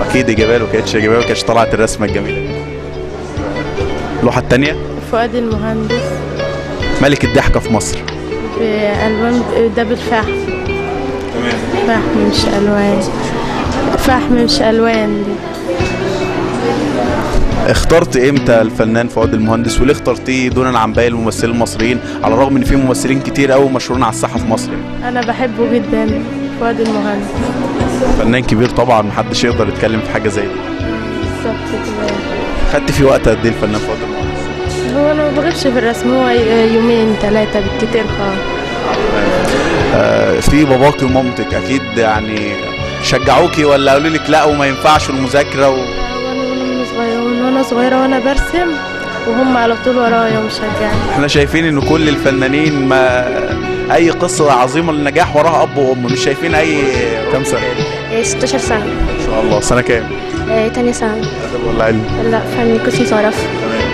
اكيد ايجابية، لو كانتش ايجابية ما كانتش طلعت الرسمة الجميلة دي. اللوحة الثانية فؤاد المهندس، ملك الضحكة في مصر، بالوان ده بالفحم. تمام. فحم مش الوان، فحم مش الوان دي. اخترت امتى الفنان فؤاد المهندس وليه اخترتيه دونا عن باقي الممثلين المصريين على الرغم ان في ممثلين كتير قوي مشهورين على الساحة في مصر؟ انا بحبه جدا فؤاد المهندس، فنان كبير طبعا، محدش يقدر يتكلم في حاجة زي دي. بالظبط كده. خدت فيه وقت قد ايه الفنان فؤاد المهندس؟ هو انا ما بغيبش في الرسم، هو يومين ثلاثة بالكتير خالص. في باباكي ومامتك اكيد يعني شجعوكي ولا قالوا لك لا وما ينفعش المذاكرة وانا صغيرة وانا برسم وهم على طول ورايا ومشجعين. احنا شايفين ان كل الفنانين ما اي قصة عظيمة للنجاح وراها اب وام، مش شايفين اي. كام سنة؟ 16 سنة. ان شاء الله. سنة كام؟ تانية سنة. ادب ولا علم؟ لا فني، قسم جغرافيا. تمام.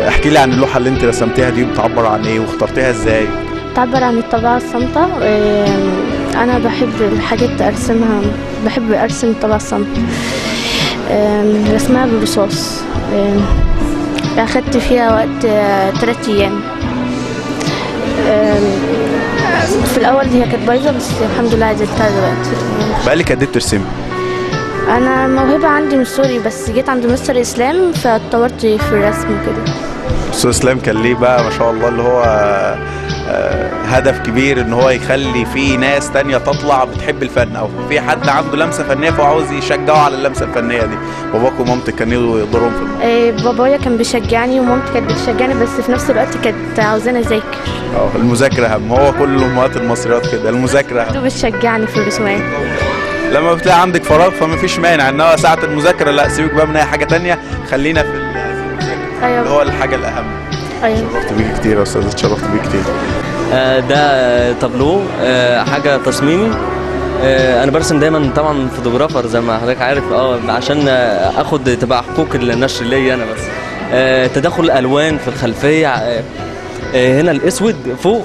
احكي لي عن اللوحة اللي انت رسمتيها دي، بتعبر عن ايه واخترتيها ازاي؟ بتعبر عن الطبيعة الصامته. انا بحب الحاجات ارسمها، بحب ارسم الطبيعة الصامته. رسمها بالرصاص. اخدت فيها وقت 3 ايام. في الاول هي كانت بايظة بس الحمد لله عدلتها دلوقتي. بقالك قد ايه بترسمي؟ انا موهبة عندي من صغري، بس جيت عند مستر اسلام فاتطورت في الرسم كده. مستر اسلام كان ليه بقى ما شاء الله اللي هو هدف كبير ان هو يخلي في ناس تانية تطلع بتحب الفن، او في حد عنده لمسه فنية فهو عاوز يشجعه على اللمسة الفنية دي. باباك ومامتك كان ايه دورهم في الموضوع؟ بابايا كان بيشجعني ومامتي كانت بتشجعني، بس في نفس الوقت كانت عاوزاني اذاكر. المذاكرة اهم، هو كل الامهات المصريات كده، المذاكرة اهم. بتشجعني في الرسومات. لما بتلاقي عندك فراغ فما فيش مانع، انما ساعة المذاكرة لا، سيبك بقى من اي حاجة تانية، خلينا في المذاكرة. أيوة. اللي هو الحاجة الاهم. ايوه. اتشرفت بيك كتير يا استاذ، اتشرفت بيك كتير. ده تابلو، حاجة تصميمي. انا برسم دايما طبعا photographer زي ما حضرتك عارف، عشان اخد تبقى حقوق النشر ليا انا بس. تداخل الالوان في الخلفية، هنا الاسود فوق،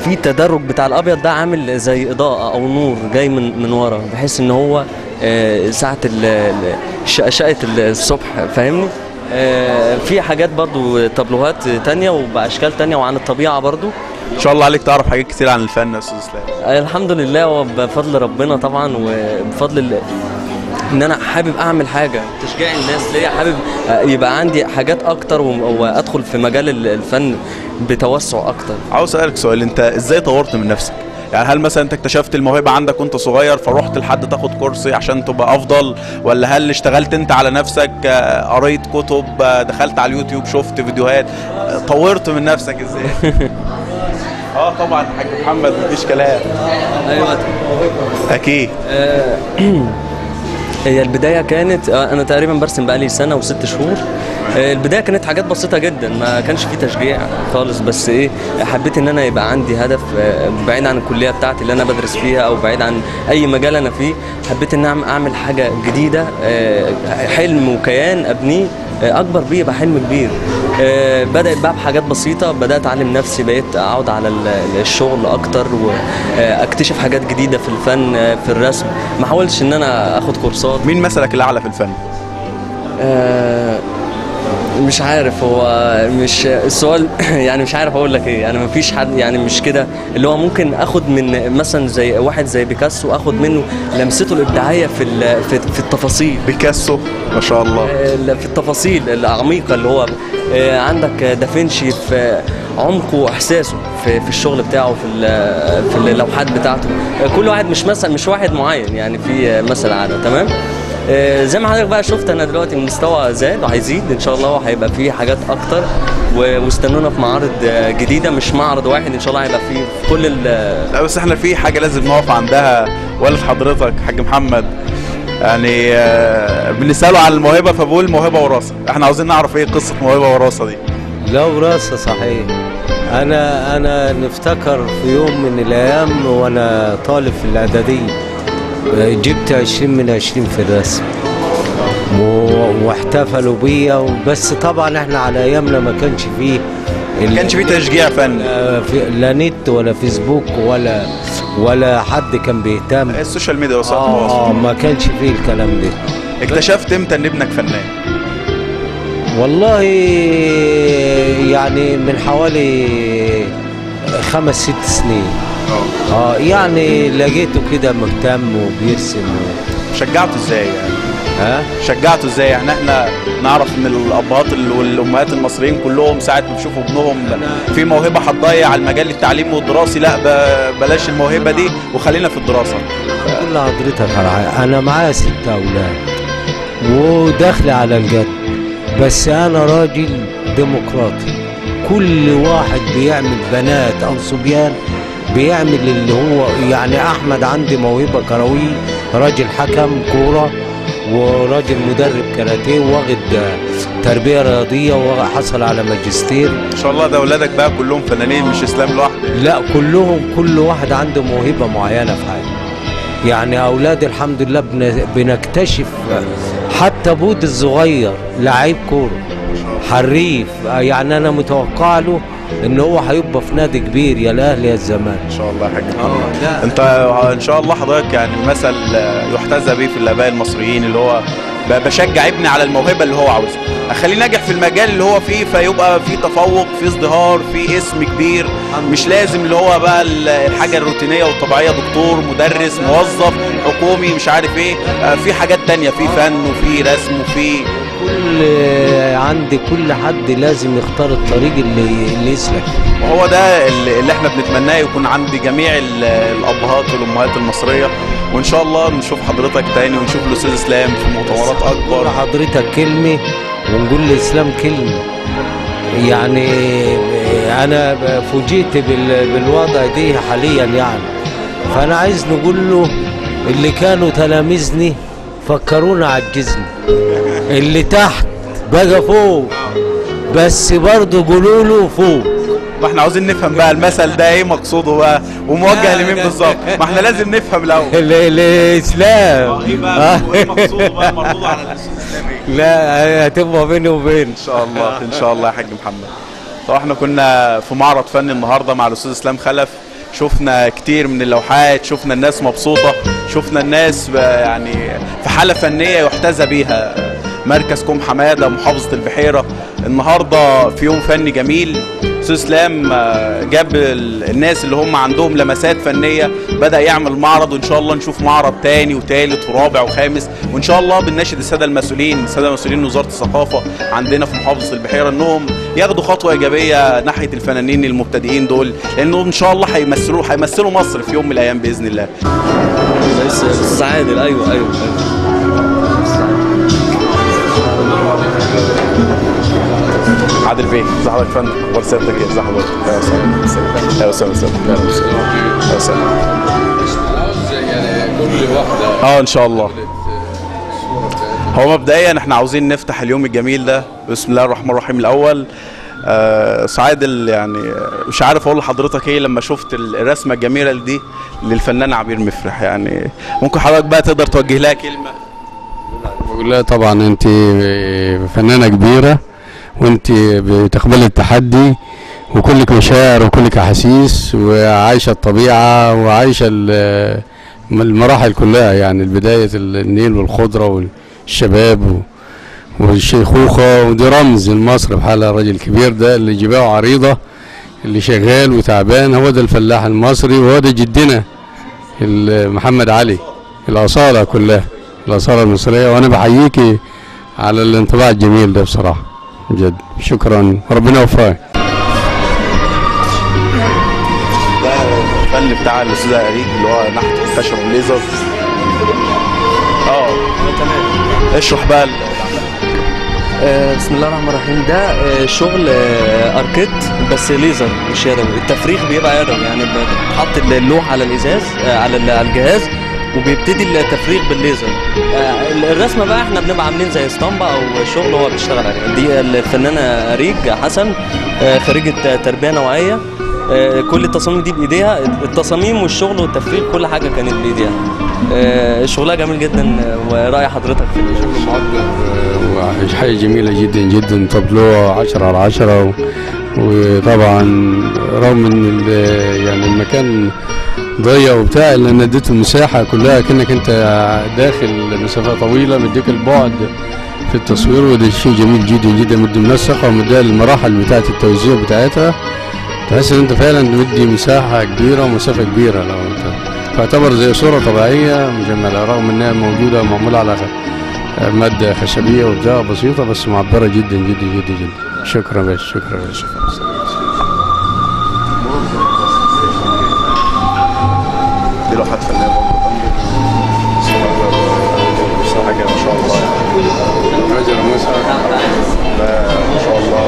في تدرج بتاع الابيض ده عامل زي اضاءه او نور جاي من ورا، بحيث ان هو ساعة شقشقه الصبح، فاهمني؟ في حاجات برضو تابلوهات تانية وبأشكال تانية وعن الطبيعة برضو. إن شاء الله عليك تعرف حاجات كتير عن الفن يا أستاذ إسلام. الحمد لله وبفضل ربنا طبعا، وبفضل إن أنا حابب أعمل حاجة، تشجيع الناس ليا، حابب يبقى عندي حاجات أكتر وأدخل في مجال الفن بتوسع أكتر. عاوز أسألك سؤال، أنت إزاي طورت من نفسك؟ يعني هل مثلا انت اكتشفت الموهبة عندك وانت صغير فروحت لحد تاخد كورس عشان تبقى افضل، ولا هل اشتغلت انت على نفسك، قريت كتب، دخلت على اليوتيوب شفت فيديوهات، طورت من نفسك ازاي؟ طبعا حاج محمد مفيش كلام. ايوه اكيد. هي البداية كانت، انا تقريبا برسم بقالي سنة و6 شهور. البداية كانت حاجات بسيطة جدا، ما كانش في تشجيع خالص، بس ايه، حبيت ان انا يبقى عندي هدف بعيد عن الكلية بتاعتي اللي انا بدرس فيها او بعيد عن اي مجال انا فيه. حبيت ان اعمل حاجة جديدة، حلم وكيان ابنيه اكبر بيه، يبقى حلم كبير. بدات بقى بحاجات بسيطة، بدات اعلم نفسي، بقيت اقعد على الشغل اكتر واكتشف حاجات جديدة في الفن، في الرسم. ما حاولتش ان انا اخد كورسات. مين مثلك الاعلى في الفن؟ مش عارف، هو مش السؤال يعني مش عارف اقول لك ايه. انا مفيش حد يعني مش كده اللي هو ممكن اخد من مثلا زي واحد زي بيكاسو، اخد منه لمسته الابداعية في التفاصيل. بيكاسو ما شاء الله في التفاصيل العميقة اللي هو عندك دافنشي في عمقه واحساسه في الشغل بتاعه، في اللوحات بتاعته. كل واحد مش مثلا مش واحد معين يعني، في مثل اعلى. تمام. زي ما حضرتك بقى شفت انا دلوقتي المستوى زاد وهيزيد ان شاء الله، وهيبقى فيه حاجات اكتر، واستنونا في معارض جديدة، مش معرض واحد ان شاء الله، هيبقى فيه في كل لا بس احنا في حاجة لازم نقف عندها. والد حضرتك حاج محمد يعني بنساله على الموهبة فبقول موهبة وراثه، احنا عاوزين نعرف ايه قصة موهبة وراثه دي. لا وراثه صحيح. انا نفتكر في يوم من الايام وانا طالب في الاعدادية جبت 20 من 20 في الرسم واحتفلوا بيا. بس طبعا احنا على ايامنا ما كانش فيه تشجيع فني، لا نت ولا فيسبوك ولا حد كان بيهتم ال social media وسائل التواصل، ما كانش فيه الكلام ده. اكتشفت امتى ان ابنك فنان؟ والله يعني من حوالي 5 6 سنين. يعني لقيته كده مهتم وبيرسم. شجعته ازاي يعني؟ ها؟ شجعته ازاي؟ يعني احنا نعرف ان الابهات والامهات المصريين كلهم ساعة ما بيشوفوا ابنهم في موهبة هتضيع المجال التعليمي والدراسي، لا بلاش الموهبة دي وخلينا في الدراسة. اقول لحضرتك على حاجة، انا معايا 6 اولاد وداخل على الجد، بس انا راجل ديمقراطي، كل واحد بيعمل بنات او صبيان بيعمل اللي هو يعني. احمد عندي موهبة كروية، راجل حكم كورة وراجل مدرب كاراتيه، واخد تربيه رياضية وحصل على ماجستير. ان شاء الله. ده اولادك بقى كلهم فنانين مش اسلام لوحده؟ لا كلهم، كل واحد عنده موهبة معينة في حاجة يعني. اولادي الحمد لله بنكتشف، حتى بود الصغير لعيب كورة حريف يعني، انا متوقع له ان هو هيبقى في نادي كبير، يا الاهلي يا الزمالك ان شاء الله يا حاج محمد. انت ان شاء الله حضرتك يعني مثل يحتذى به في الاباء المصريين، اللي هو بشجع ابني على الموهبة اللي هو عاوزها، اخليه ناجح في المجال اللي هو فيه، فيبقى في تفوق، في ازدهار، في اسم كبير. مش لازم اللي هو بقى الحاجة الروتينية والطبيعيه، دكتور، مدرس، موظف حكومي، مش عارف ايه. في حاجات تانية، في فن وفي رسم وفي كل عند كل حد لازم يختار الطريق اللي يسلك. وهو ده اللي احنا بنتمناه يكون عند جميع الابهات والامهات المصرية. وان شاء الله نشوف حضرتك تاني ونشوف الاستاذ اسلام في مؤتمرات اكبر. حضرتك كلمة ونقول لاسلام كلمة. يعني انا فوجئت بالوضع دي حاليا يعني، فانا عايز نقول له اللي كانوا تلاميذني فكرونا عجزني، اللي تحت بقى فوق، بس برضه قولوا له فوق. ما احنا عاوزين نفهم بقى المثل ده ايه مقصوده بقى وموجه لمين بالظبط؟ ما احنا لازم نفهم الاول. الاسلام ايه بقى وايه مقصوده بقى مردودة على الاستاذ اسلام ايه؟ لا هتبقى بيني وبين ان شاء الله. ان شاء الله يا حاج محمد. طب احنا كنا في معرض فني النهارده مع الاستاذ اسلام خلف، شفنا كتير من اللوحات، شفنا الناس مبسوطة، شفنا الناس يعني في حاله فنية يحتذى بيها. مركز كوم حمادة محافظة البحيرة النهارده في يوم فني جميل. استاذ اسلام جاب الناس اللي هم عندهم لمسات فنية، بدا يعمل معرض، وان شاء الله نشوف معرض تاني وتالت ورابع وخامس. وان شاء الله بنناشد السادة المسؤولين، السادة مسؤولين وزارة الثقافة عندنا في محافظة البحيرة، انهم ياخدوا خطوة ايجابية ناحية الفنانين المبتدئين دول، لانهم ان شاء الله هيمثلوا مصر في يوم من الايام باذن الله. استاذ عادل. ايوه ايوه عادل بيه، ازي حضرتك يا فندم؟ اخبار سيادتك ايه؟ ازي حضرتك؟ اهلا وسهلا. اهلا وسهلا. اهلا وسهلا. يعني كل واحدة ان شاء الله. هو مبدئيا احنا عاوزين نفتح اليوم الجميل ده بسم الله الرحمن الرحيم. الاول سعادل، يعني مش عارف اقول لحضرتك ايه لما شفت الرسمة الجميلة دي للفنان عبير مفرح، يعني ممكن حضرتك بقى تقدر توجه لها كلمة؟ بقول لها طبعا انت فنانة كبيرة، وانت بتقبلي التحدي، وكلك مشاعر وكلك احاسيس، وعايشة الطبيعة وعايشة المراحل كلها، يعني بداية النيل والخضره والشباب والشيخوخه، ودي رمز لمصر بحالها. الراجل الكبير ده اللي جباهه عريضة، اللي شغال وتعبان، هو ده الفلاح المصري، وهو ده جدنا محمد علي، الاصالة كلها، الاصالة المصرية. وانا بحييكي على الانطباع الجميل ده بصراحة بجد، شكرا، ربنا يوفقك. ده الفن بتاع الاستاذ اريج اللي هو نحت الخشب والليزر. تمام، اشرح بقى. بسم الله الرحمن الرحيم. ده شغل اركيد بس ليزر مش يدوي. التفريغ بيبقى يدوي، يعني بتحط اللوح على الازاز على الجهاز وبيبتدي التفريغ بالليزر. الرسمة بقى احنا بنبقى عاملين زي اسطمبه او شغل هو بيشتغل عليه. دي الفنانة اريج حسن، خريجة تربيه نوعية، كل التصاميم دي بايديها، التصاميم والشغل والتفريغ كل حاجة كانت بايديها. شغلها جميل جدا. وراي حضرتك في الشغل؟ معبر وحاجه جميلة جدا جدا، تابلوه 10 على 10. وطبعا رغم ان يعني المكان ضيق وبتاع، لان اديته المساحة كلها كانك انت داخل مسافة طويلة، مديك البعد في التصوير، وده شيء جميل جدا جدا، مدي منسقة ومديها المراحل بتاعه التوزيع بتاعتها، تحس ان انت فعلا مدي مساحة كبيرة ومسافه كبيرة. لو انت تعتبر زي صوره طبيعية مجمله، رغم انها موجودة معمولة على مادة خشبيه وبتاع بسيطة، بس معبرة جدا جدا جدا جدا. شكرا باشا، شكرا باشا. دي لوحات فنية برضه، حاجة ما شاء الله يعني. راجل موسى ما شاء الله،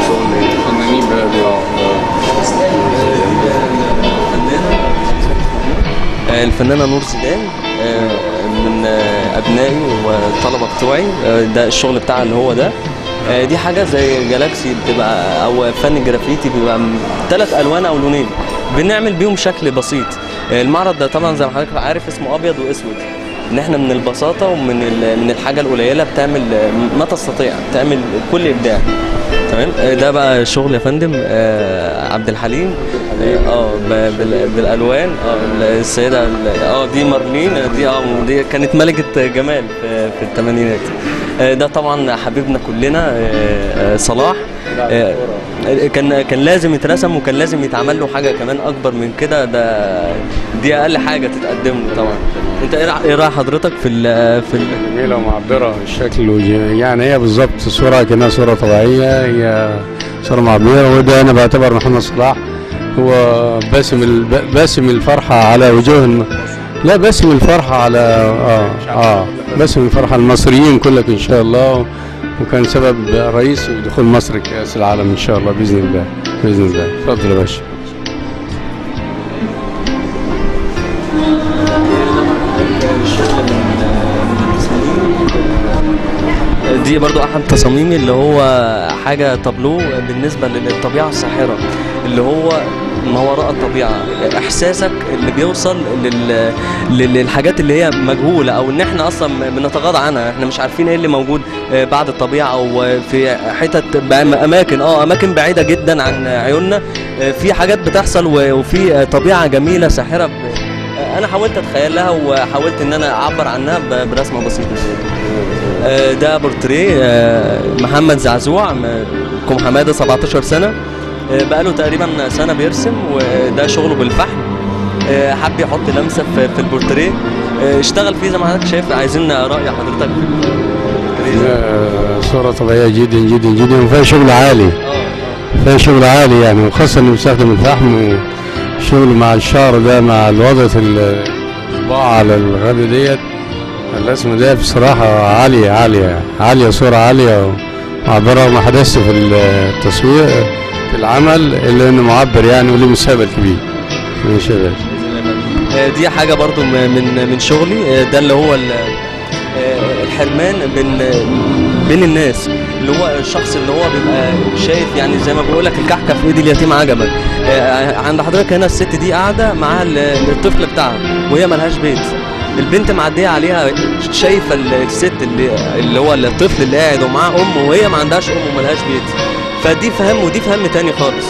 شغل فنانين بقى. الفنانة نور زيدان من ابنائي والطلبة بتوعي، ده الشغل بتاعها اللي هو ده. دي حاجة زي جالاكسي بتبقى، او فن الجرافيتي بيبقى 3 الوان او لونين بنعمل بيهم شكل بسيط. المعرض ده طبعا زي ما حضرتك عارف اسمه ابيض واسود، ان احنا من البساطة ومن من الحاجة القليلة بتعمل ما تستطيع، بتعمل كل ابداع. تمام. ده بقى شغل يا فندم عبد الحليم، بالالوان. السيدة دي مارلين، دي كانت ملكه جمال في الثمانينات. ده طبعا حبيبنا كلنا صلاح، كان لازم يترسم وكان لازم يتعمل له حاجة كمان اكبر من كده، ده دي اقل حاجة تتقدم له طبعا. انت ايه راي حضرتك في جميلة ومعبره الشكل، يعني هي بالظبط صوره كانها صوره طبيعية، هي صوره معبرة. وده انا بعتبر محمد صلاح هو باسم الفرحة على وجوه، لا باسم الفرحة على باسم الفرحة المصريين كلك ان شاء الله، وكان سبب رئيسي في دخول مصر كأس العالم ان شاء الله باذن الله، باذن الله. اتفضل يا باشا. دي برضو احد تصاميمي اللي هو حاجة تابلو بالنسبة للطبيعة الساحرة، اللي هو ما وراء الطبيعة، احساسك اللي بيوصل للحاجات اللي هي مجهولة، او ان احنا اصلا بنتغاضى عنها، احنا مش عارفين ايه اللي موجود بعد الطبيعة، او في حتت اماكن اماكن بعيدة جدا عن عيوننا، في حاجات بتحصل وفي طبيعة جميلة ساحرة. انا حاولت اتخيلها وحاولت ان انا اعبر عنها برسمه بسيطة. ده بورتريه محمد زعزوع، كوم حمادة، 17 سنة، بقاله تقريبا سنة بيرسم، وده شغله بالفحم. حب يحط لمسه في البورتريه، اشتغل فيه زي ما حضرتك شايف. عايزين راي حضرتك في البورتريه. صوره طبيعية جدا جدا جدا، وفيها شغل عالي، فيها شغل عالي يعني، وخاصة انه بيستخدم الفحم وشغل مع الشعر ده، مع الوضعة الطباعة على الغابة ديت، الرسم ده بصراحة عالية عالية عالية، صوره عالية ومعبره، وما حدثش في التصوير في العمل الا انه معبر يعني، وليه مستقبل كبير. ماشي يا باشا. دي حاجة برضو من شغلي، ده اللي هو الحرمان بين الناس، اللي هو الشخص اللي هو بيبقى شايف، يعني زي ما بقول لك الكحكه في ايد اليتيم عجبا. عند حضرتك هنا الست دي قاعدة معاها الطفل بتاعها وهي ملهاش بيت، البنت معدية عليها شايفه الست اللي هو الطفل اللي قاعد ومعاه امه، وهي ما عندهاش ام وملهاش بيت. فدي فهم ودي فهم تاني خالص،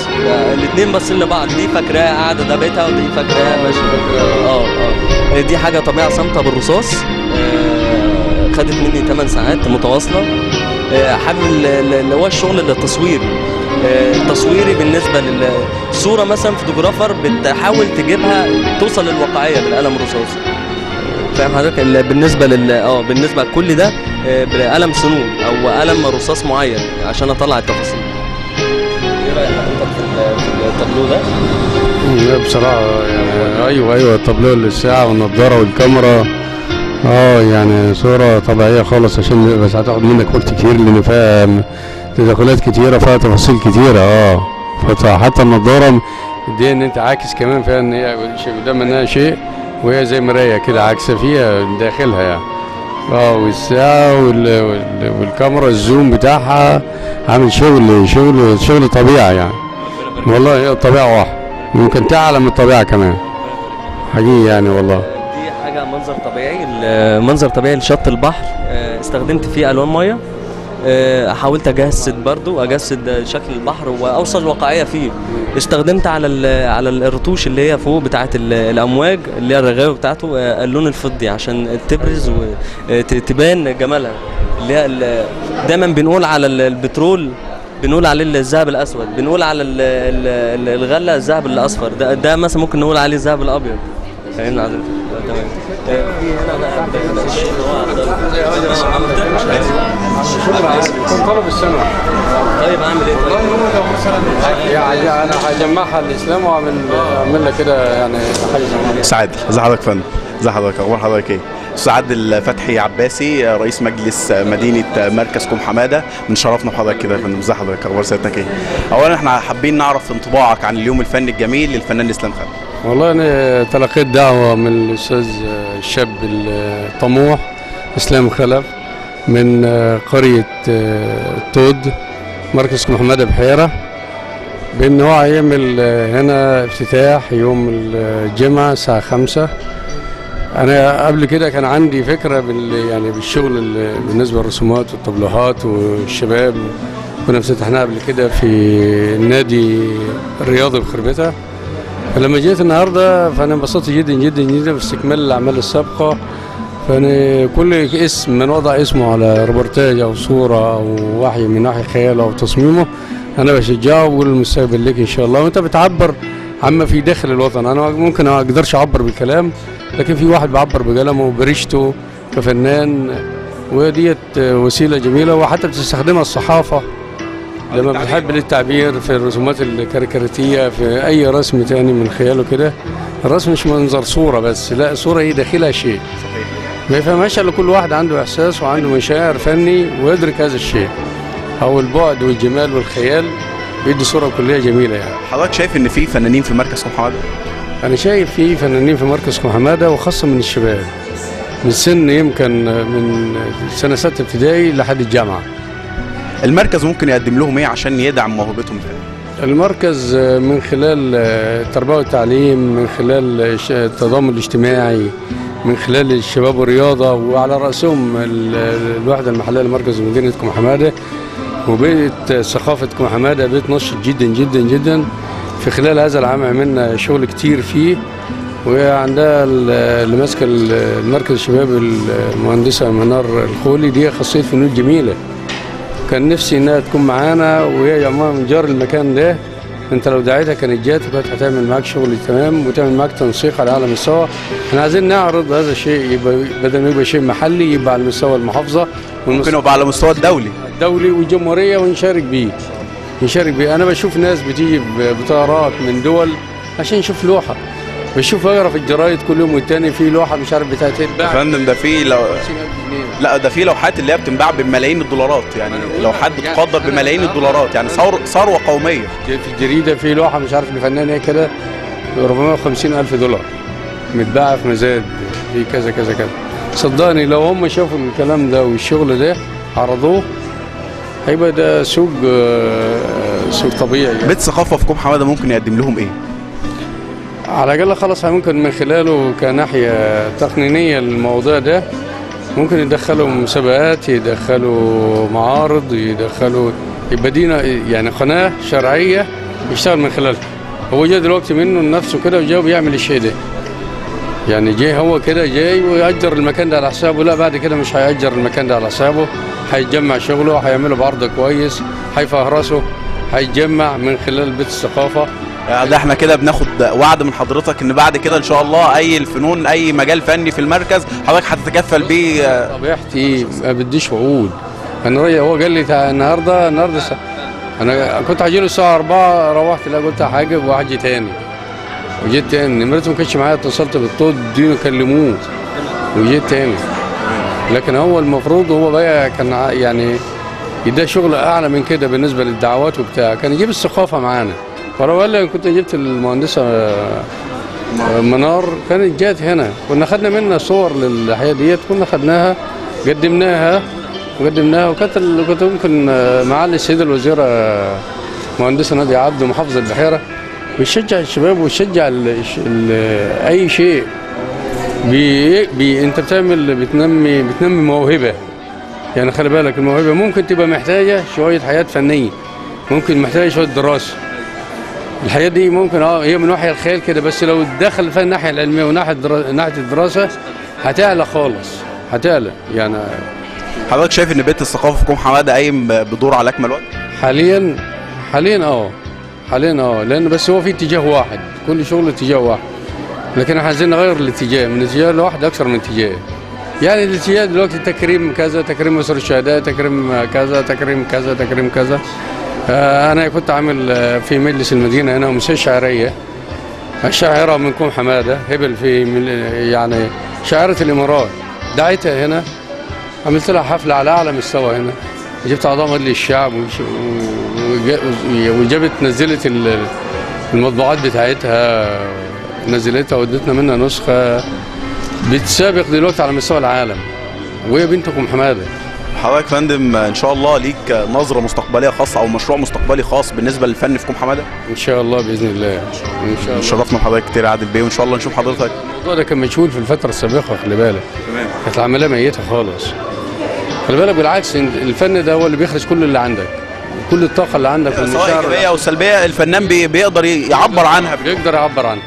الاثنين باصين لبعض، دي فاكراها قاعدة ده بيتها ودي فاكراها ماشية. دي حاجة طبيعة صامته بالرصاص، خدت مني 8 ساعات متواصلة. حابب اللي هو الشغل التصويري، التصويري بالنسبة للصورة مثلا photographer بتحاول تجيبها توصل للواقعيه بالقلم الرصاص. فاهم حضرتك؟ بالنسبة لل بالنسبة لكل ده بقلم سنون او قلم رصاص معين عشان اطلع التفاصيل. ايه راي حضرتك في التابلو ده؟ لا بصراحة يعني ايوه التابلو للساعة والنضاره والكاميرا، يعني صوره طبيعية خالص، عشان بس هتاخد منك وقت كتير لان فيها تدخلات كتيرة، فيها تفاصيل كتيرة. فحتى النضارة دي ان انت عاكس كمان فيها، ان هي قدام منها شيء وهي زي مراية كده عاكسه فيها داخلها يعني. والساعة والكاميرا الزوم بتاعها عامل شغل شغل شغل طبيعة يعني. والله هي الطبيعة واحدة، ممكن تعلم الطبيعة كمان حقيقي يعني. والله دي حاجة منظر طبيعي، منظر طبيعي لشط البحر، استخدمت فيه الوان مية، حاولت اجسد برضو اجسد شكل البحر واوصل واقعية فيه. استخدمت على الرتوش اللي هي فوق بتاعه الامواج اللي هي الرغاوي بتاعته اللون الفضي عشان تبرز وتبان جمالها، اللي هي دايما بنقول على البترول بنقول عليه الذهب الاسود، بنقول على الغلة الذهب الاصفر، ده مثلا ممكن نقول عليه الذهب الابيض. فاهمني حضرتك؟ تمام. في هنا بقى كان طلب السنة. طيب اعمل ايه؟ والله هو لو مثلا يعني انا هجمعها الاسلام واعمل لها كده يعني حاجة. سعد، ازي حضرتك يا فندم؟ ازي حضرتك؟ اخبار حضرتك ايه؟ سعد الفتحي عباسي، رئيس مجلس مدينة مركز كوم حمادة، من شرفنا بحضرتك كده يا فندم. ازي حضرتك؟ اخبار سيادتك ايه؟ اولا احنا حابين نعرف انطباعك عن اليوم الفني الجميل للفنان اسلام خلف. والله انا تلقيت دعوه من الاستاذ الشاب الطموح اسلام خلف من قرية الطود مركز كوم حمادة بحيرة، بان هو هيعمل هنا افتتاح يوم الجمعة الساعة 5. انا قبل كده كان عندي فكرة يعني بالشغل بالنسبة للرسومات والطبلوهات والشباب، كنا افتتحناها قبل كده في النادي الرياضي بخربتها. فلما جيت النهارده فانا انبسطت جدا جدا جدا باستكمال الاعمال السابقة. فانا كل اسم من وضع اسمه على ريبورتاج او صوره او وحي من وحي خياله او تصميمه انا بشجعه وبقول المستقبل لك ان شاء الله. وانت بتعبر عما في داخل الوطن، انا ممكن ما اقدرش اعبر بالكلام، لكن في واحد بيعبر بقلمه وبريشته كفنان، وديت وسيلة جميلة، وحتى بتستخدمها الصحافة لما بتحب للتعبير في الرسومات الكاريكاتيريه في اي رسم تاني من خياله كده. الرسم مش منظر صوره بس، لا، صوره هي داخلها شيء ما يفهمهاش الا كل واحد عنده احساس وعنده مشاعر فني ويدرك هذا الشيء، او البعد والجمال والخيال بيدي صوره كليه جميلة يعني. حضرتك شايف ان في فنانين في مركز كوم حمادة؟ انا شايف في فنانين في مركز كوم حمادة، وخاصة من الشباب من سن يمكن من سنة 6 ابتدائي لحد الجامعة. المركز ممكن يقدم لهم ايه عشان يدعم موهبتهم الفنية؟ المركز من خلال التربية والتعليم، من خلال التضامن الاجتماعي، من خلال الشباب والرياضة، وعلى راسهم الوحدة المحلية لمركز مدينة كوم حمادة وبيت ثقافة كوم حمادة، بيت نشط جدا جدا جدا. في خلال هذا العام عملنا شغل كتير فيه، وعندها اللي ماسكه المركز الشباب المهندسه منار الخولي، دي خاصية فنون جميلة، كان نفسي انها تكون معانا، وهي عموما من جار المكان ده. انت لو دعيتها كانت جات وكانت هتعمل معاك شغل تمام وتعمل معاك تنسيق على اعلى مستوى. احنا عايزين نعرض هذا الشيء، يبقى بدل ما يبقى شيء محلي يبقى على مستوى المحافظة، ممكن يبقى على مستوى الدولي والجمهوريه، ونشارك بيه. انا بشوف ناس بتيجي بطيارات من دول عشان يشوف لوحة، بشوف اقرا في الجرايد كل يوم والتاني في لوحة مش عارف بتاعت ايه. يا فندم ده في لا ده في لوحات اللي هي بتنباع بملايين الدولارات، يعني لوحات بتقدر بملايين الدولارات، يعني ثروة قومية. في الجريدة في لوحة مش عارف لفنان ايه كده 450 ألف دولار متباعه في مزاد في كذا كذا كذا. صدقني لو هم شافوا الكلام ده والشغل ده عرضوه هيبقى ده سوق طبيعي يعني. بيت ثقافة في كوم حمادة ممكن يقدم لهم ايه؟ على الاقل خلاص ممكن من خلاله كناحيه تقنينيه للموضوع ده ممكن يدخلوا مسابقات، يدخلوا معارض، يدخلوا، يبقى دينا يعني قناة شرعية يشتغل من خلالها. هو جاي دلوقتي منه لنفسه كده وجاي بيعمل الشيء ده، يعني جاي هو كده جاي ويأجر المكان ده على حسابه، لا بعد كده مش هيأجر المكان ده على حسابه، هيتجمع شغله، هيعمله بعرض كويس، هيفهرسه، هيتجمع من خلال بيت الثقافة. ده احنا كده بناخد وعد من حضرتك ان بعد كده ان شاء الله اي الفنون اي مجال فني في المركز حضرتك هتتكفل بيه. طبيعتي ما بديش وعود. انا رايي هو قال لي النهارده انا كنت هجيله الساعة 4، روحت لا قلت هاجي وهاجي تاني، وجيت تاني. نمرته ما كانتش معايا، اتصلت بالطود دي كلموه وجيت تاني. لكن هو المفروض هو بقى كان يعني ده شغل اعلى من كده بالنسبة للدعوات وبتاع، كان يجيب الثقافة معانا. فلو قال لي كنت جبت المهندسه منار كانت جات هنا، كنا خدنا منها صور للحياة ديت، كنا خدناها قدمناها وقدمناها، وكانت كنت ممكن معالي السيدة الوزيرة مهندسه ناديه عبده محافظة البحيرة بتشجع الشباب وتشجع اي شيء انت بتعمل بتنمي موهبة. يعني خلي بالك الموهبة ممكن تبقى محتاجه شوية حياة فنية، ممكن محتاجه شوية دراسة. الحياة دي ممكن هي من ناحية الخيال كده، بس لو دخل فيها الناحية العلمية وناحية ناحية الدراسة هتعلى خالص، هتعلى. يعني حضرتك شايف ان بيت الثقافة في كوم حمادة قايم بدور على اكمل وجه؟ حاليا حاليا لان بس هو في اتجاه واحد، كل شغل اتجاه واحد، لكن احنا عايزين نغير الاتجاه من اتجاه لواحد اكثر من اتجاه. يعني الاتجاه دلوقتي تكريم كذا، تكريم اسر الشهداء، تكريم كذا، تكريم كذا، تكريم كذا. انا كنت عامل في مجلس المدينة هنا امسية شعرية، الشاعره من كوم حمادة هبل في يعني شاعره الامارات، دعيتها هنا، عملت لها حفلة على اعلى مستوى هنا، جبت اعضاء مجلس الشعب وجابت نزلت المطبوعات بتاعتها، نزلتها وادتنا منها نسخه بتسابق دلوقتي على مستوى العالم، وهي بنت كوم حمادة. حضرتك فندم ان شاء الله ليك نظره مستقبلية خاصة او مشروع مستقبلي خاص بالنسبة للفن في كوم حمادة؟ ان شاء الله باذن الله. ان شاء الله شرفنا بحضرتك كتير يا عادل بيه، وان شاء الله نشوف حضرتك. الموضوع ده كان مشغول في الفترة السابقة، خلي بالك. تمام. كانت العملية ميته خالص. خلي بالك بالعكس الفن ده هو اللي بيخرج كل اللي عندك، كل الطاقة اللي عندك، سواء ايجابية او سلبية الفنان بيقدر يعبر عنها، بيقدر يعبر عنها،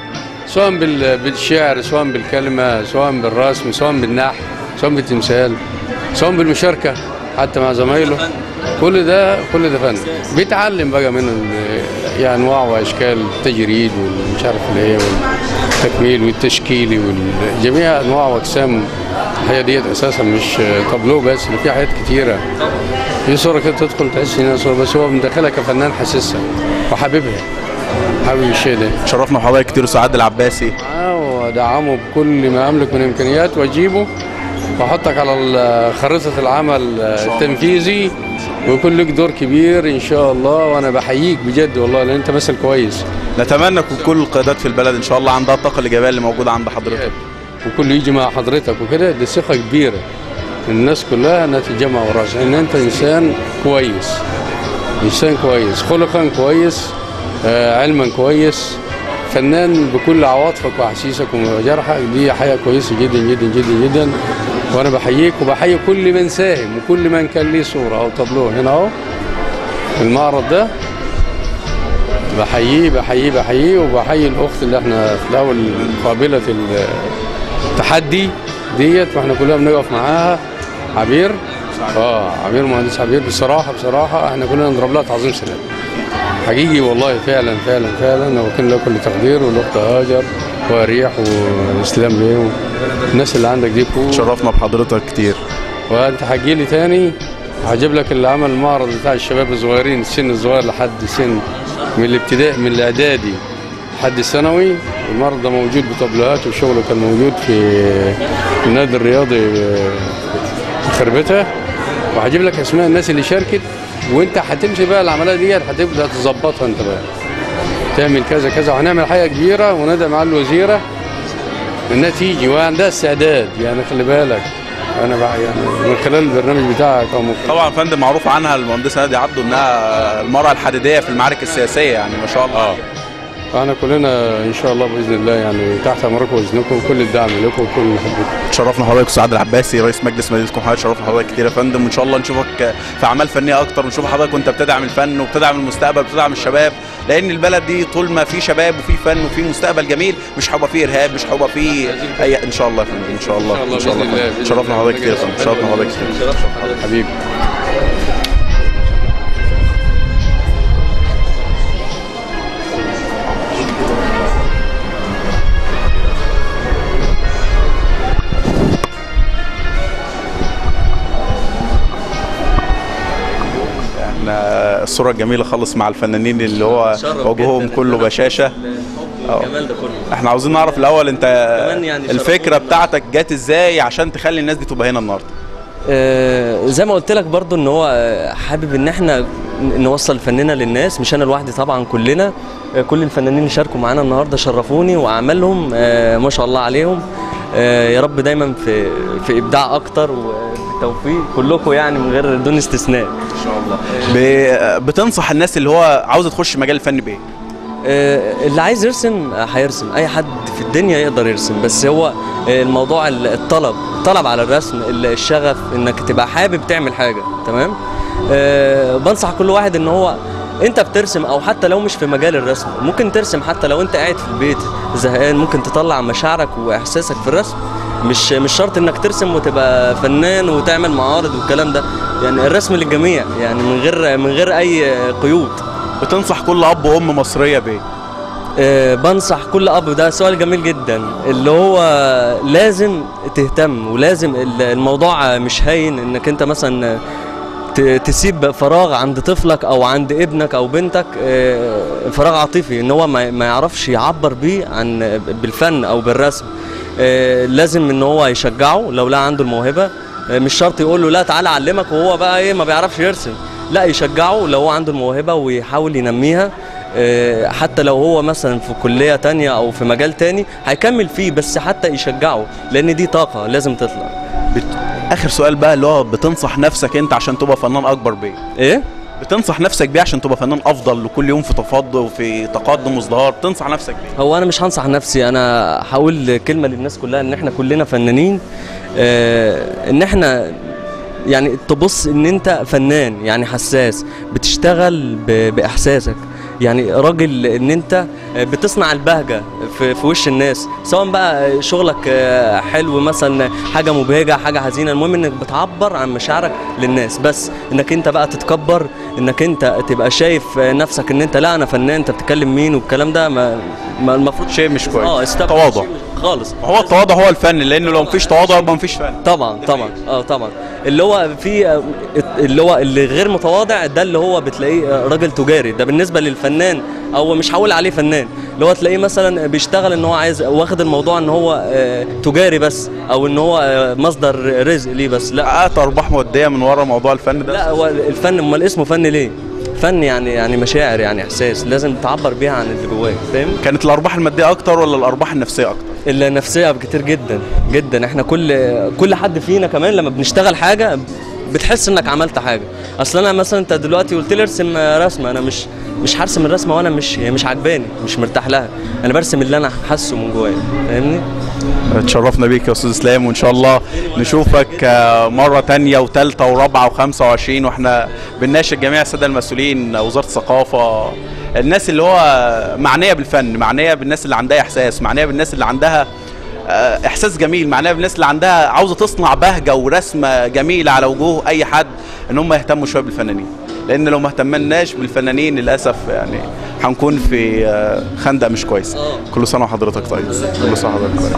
سواء بالشعر، سواء بالكلمة، سواء بالرسم، سواء بالنحت، سواء بالتمثال، سواء بالمشاركة حتى مع زمايله. كل ده فن بيتعلم بقى منه يعني انواع واشكال التجريد والمش عارف الايه والتكميل والتشكيلي وجميع انواع واجسام الحياة ديت. اساسا مش تابلو بس، اللي فيها حاجات كتيرة. في صوره كده تدخل تحس انها صوره، بس هو مدخلها كفنان حاسسها وحاببها، حابب الشيء ده. شرفنا بحضرتك كتير استاذ عادل العباسي. ودعمه بكل ما املك من امكانيات واجيبه واحطك على خريطة العمل التنفيذي، ويكون لك دور كبير ان شاء الله. وانا بحييك بجد والله، لان انت مثل كويس. نتمنى كل القيادات في البلد ان شاء الله عندها الطاقة الايجابية اللي موجودة عند حضرتك، وكل يجي مع حضرتك وكده. دي ثقة كبيرة الناس كلها انها تتجمع وراك، ان انت انسان كويس، انسان كويس خلقا كويس، علما كويس، فنان بكل عواطفك واحاسيسك وجرحك. دي حاجة كويسة جدا جدا جدا جدا، وانا بحييك وبحيي كل من ساهم وكل من كان ليه صوره او تابلوه هنا اهو في المعرض ده. بحييه بحييه بحييه، وبحيي الاخت اللي احنا في الاول قابله التحدي ديت، واحنا كلنا بنقف معاها، عبير. عبير، مهندس عبير. بصراحة احنا كلنا نضرب لها تعظيم سلام حقيقي والله، فعلا فعلا فعلا، وكان له كل تقدير. والاخت هاجر وريح واسلام بيه والناس اللي عندك دي كلها. شرفنا بحضرتك كتير. وانت هتجي لي تاني، هجيب لك اللي عمل المعرض بتاع الشباب الصغيرين، السن الصغير لحد سن من الابتدائي، من الاعدادي لحد الثانوي. المعرض ده موجود بطبلات وشغله كان موجود في النادي الرياضي في خربتها. وهجيب لك اسماء الناس اللي شاركت، وانت هتمشي بقى العملية دي هتبدا تظبطها انت بقى، تعمل كذا كذا، وهنعمل حاجة كبيرة وندعم مع الوزيرة انها تيجي وعندها استعداد. يعني خلي بالك انا بقى يعني من خلال البرنامج بتاعك او طبعا يا فندم معروف عنها المهندسه ناديه عبده انها المراة الحديدية في المعارك السياسية، يعني ما شاء الله. احنا كلنا ان شاء الله باذن الله يعني تحت امركم واذنكم، وكل الدعم لكم وكل محبكم. تشرفنا حضرتك استاذ عادل العباسي رئيس مجلس مدينة كفر، شرفنا حضرتك كتير يا فندم، وان شاء الله نشوفك في اعمال فنية اكتر، ونشوف حضرتك وانت بتدعم الفن وبتدعم المستقبل وبتدعم الشباب، لان البلد دي طول ما في شباب وفي فن وفي مستقبل جميل مش هيبقى فيه ارهاب، مش هيبقى فيه اي ان شاء الله يا فندم. ان شاء الله ان شاء الله. شرفنا حضرتك كتير يا فندم، شرفنا حضرتك كتير حبيبي. الصورة الجميلة خالص مع الفنانين اللي هو وجههم كله بشاشة. الجمال ده كله. احنا عاوزين نعرف الأول انت يعني الفكرة بتاعتك جت ازاي عشان تخلي الناس دي تبقى هنا النهارده؟ زي ما قلت لك برضو ان هو حابب ان احنا نوصل فننا للناس، مش انا لوحدي طبعا، كلنا كل الفنانين اللي شاركوا معانا النهارده شرفوني واعمالهم ما شاء الله عليهم. يا رب دايما في ابداع اكتر وبالتوفيق كلكم يعني من غير دون استثناء ان شاء الله. بتنصح الناس اللي هو عاوزه تخش مجال الفن بايه؟ اللي عايز يرسم هيرسم، اي حد في الدنيا يقدر يرسم، بس هو الموضوع الطلب على الرسم، الشغف، انك تبقى حابب تعمل حاجة. تمام. بنصح كل واحد ان هو انت بترسم، او حتى لو مش في مجال الرسم ممكن ترسم، حتى لو انت قاعد في البيت زهقان ممكن تطلع مشاعرك واحساسك في الرسم. مش شرط انك ترسم وتبقى فنان وتعمل معارض والكلام ده، يعني الرسم للجميع يعني من غير اي قيود. بتنصح كل اب وام مصرية بايه؟ بنصح كل اب، ده سؤال جميل جدا، اللي هو لازم تهتم، ولازم الموضوع مش هين انك انت مثلا تسيب فراغ عند طفلك او عند ابنك او بنتك، فراغ عاطفي ان هو ما يعرفش يعبر بيه عن بالفن او بالرسم. لازم ان هو يشجعه لو لا عنده الموهبة، مش شرط يقول له لا تعالى اعلمك وهو بقى ايه ما بيعرفش يرسم، لا يشجعه لو هو عنده الموهبة ويحاول ينميها، حتى لو هو مثلا في كليه تانية او في مجال تاني هيكمل فيه، بس حتى يشجعه لان دي طاقة لازم تطلع. اخر سؤال بقى اللي هو بتنصح نفسك انت عشان تبقى فنان اكبر بيه؟ ايه؟ بتنصح نفسك بيه عشان تبقى فنان افضل وكل يوم في تفضل وفي تقدم وازدهار، بتنصح نفسك بيه؟ هو انا مش هنصح نفسي، انا هقول كلمة للناس كلها ان احنا كلنا فنانين، ان احنا يعني تبص ان انت فنان، يعني حساس، بتشتغل باحساسك، يعني راجل ان انت بتصنع البهجة في وش الناس، سواء بقى شغلك حلو مثلا، حاجة مبهجه، حاجة حزينة، المهم انك بتعبر عن مشاعرك للناس. بس انك انت بقى تتكبر، انك انت تبقى شايف نفسك ان انت لا انا فنان، انت بتتكلم مين والكلام ده، ما المفروض شيء مش كويس. تواضع خالص. هو التواضع هو الفن، لانه لو مفيش تواضع يبقى مفيش فن. طبعا طبعا طبعا. اللي هو في اللي هو اللي غير متواضع ده اللي هو بتلاقيه راجل تجاري، ده بالنسبة للفنان، او مش هقول عليه فنان، اللي هو تلاقيه مثلا بيشتغل ان هو عايز، واخد الموضوع ان هو تجاري بس، او ان هو مصدر رزق ليه بس. لا، حققت ارباح مادية من ورا موضوع الفن ده؟ لا، هو الفن امال اسمه فن ليه؟ فن يعني مشاعر، يعني احساس لازم تعبر بيها عن اللي جواك، فاهم؟ كانت الارباح المادية اكتر ولا الارباح النفسية اكتر؟ النفسية بكتير جدا جدا. احنا كل حد فينا كمان لما بنشتغل حاجة بتحس انك عملت حاجة. اصل انا مثلا انت دلوقتي قلت لي ارسم رسمه، انا مش هرسم الرسمة وانا مش عجباني، مش مرتاح لها، انا برسم اللي انا حاسه من جوايا، فاهمني؟ اتشرفنا بيك يا استاذ اسلام، وان شاء الله نشوفك مرة ثانية وثالثه ورابعه و25، واحنا بنناشد جميع السادة المسؤولين، وزارة الثقافة، الناس اللي هو معنية بالفن، معنية بالناس اللي عندها احساس، معنية بالناس اللي عندها احساس جميل، معناها بالناس اللي عندها عاوزه تصنع بهجة ورسمه جميلة على وجوه اي حد، ان هم يهتموا شوية بالفنانين، لان لو ما اهتمناش بالفنانين للاسف يعني هنكون في خندق مش كويس. كل سنة وحضرتك طيب. كل سنة وحضرتك طيب.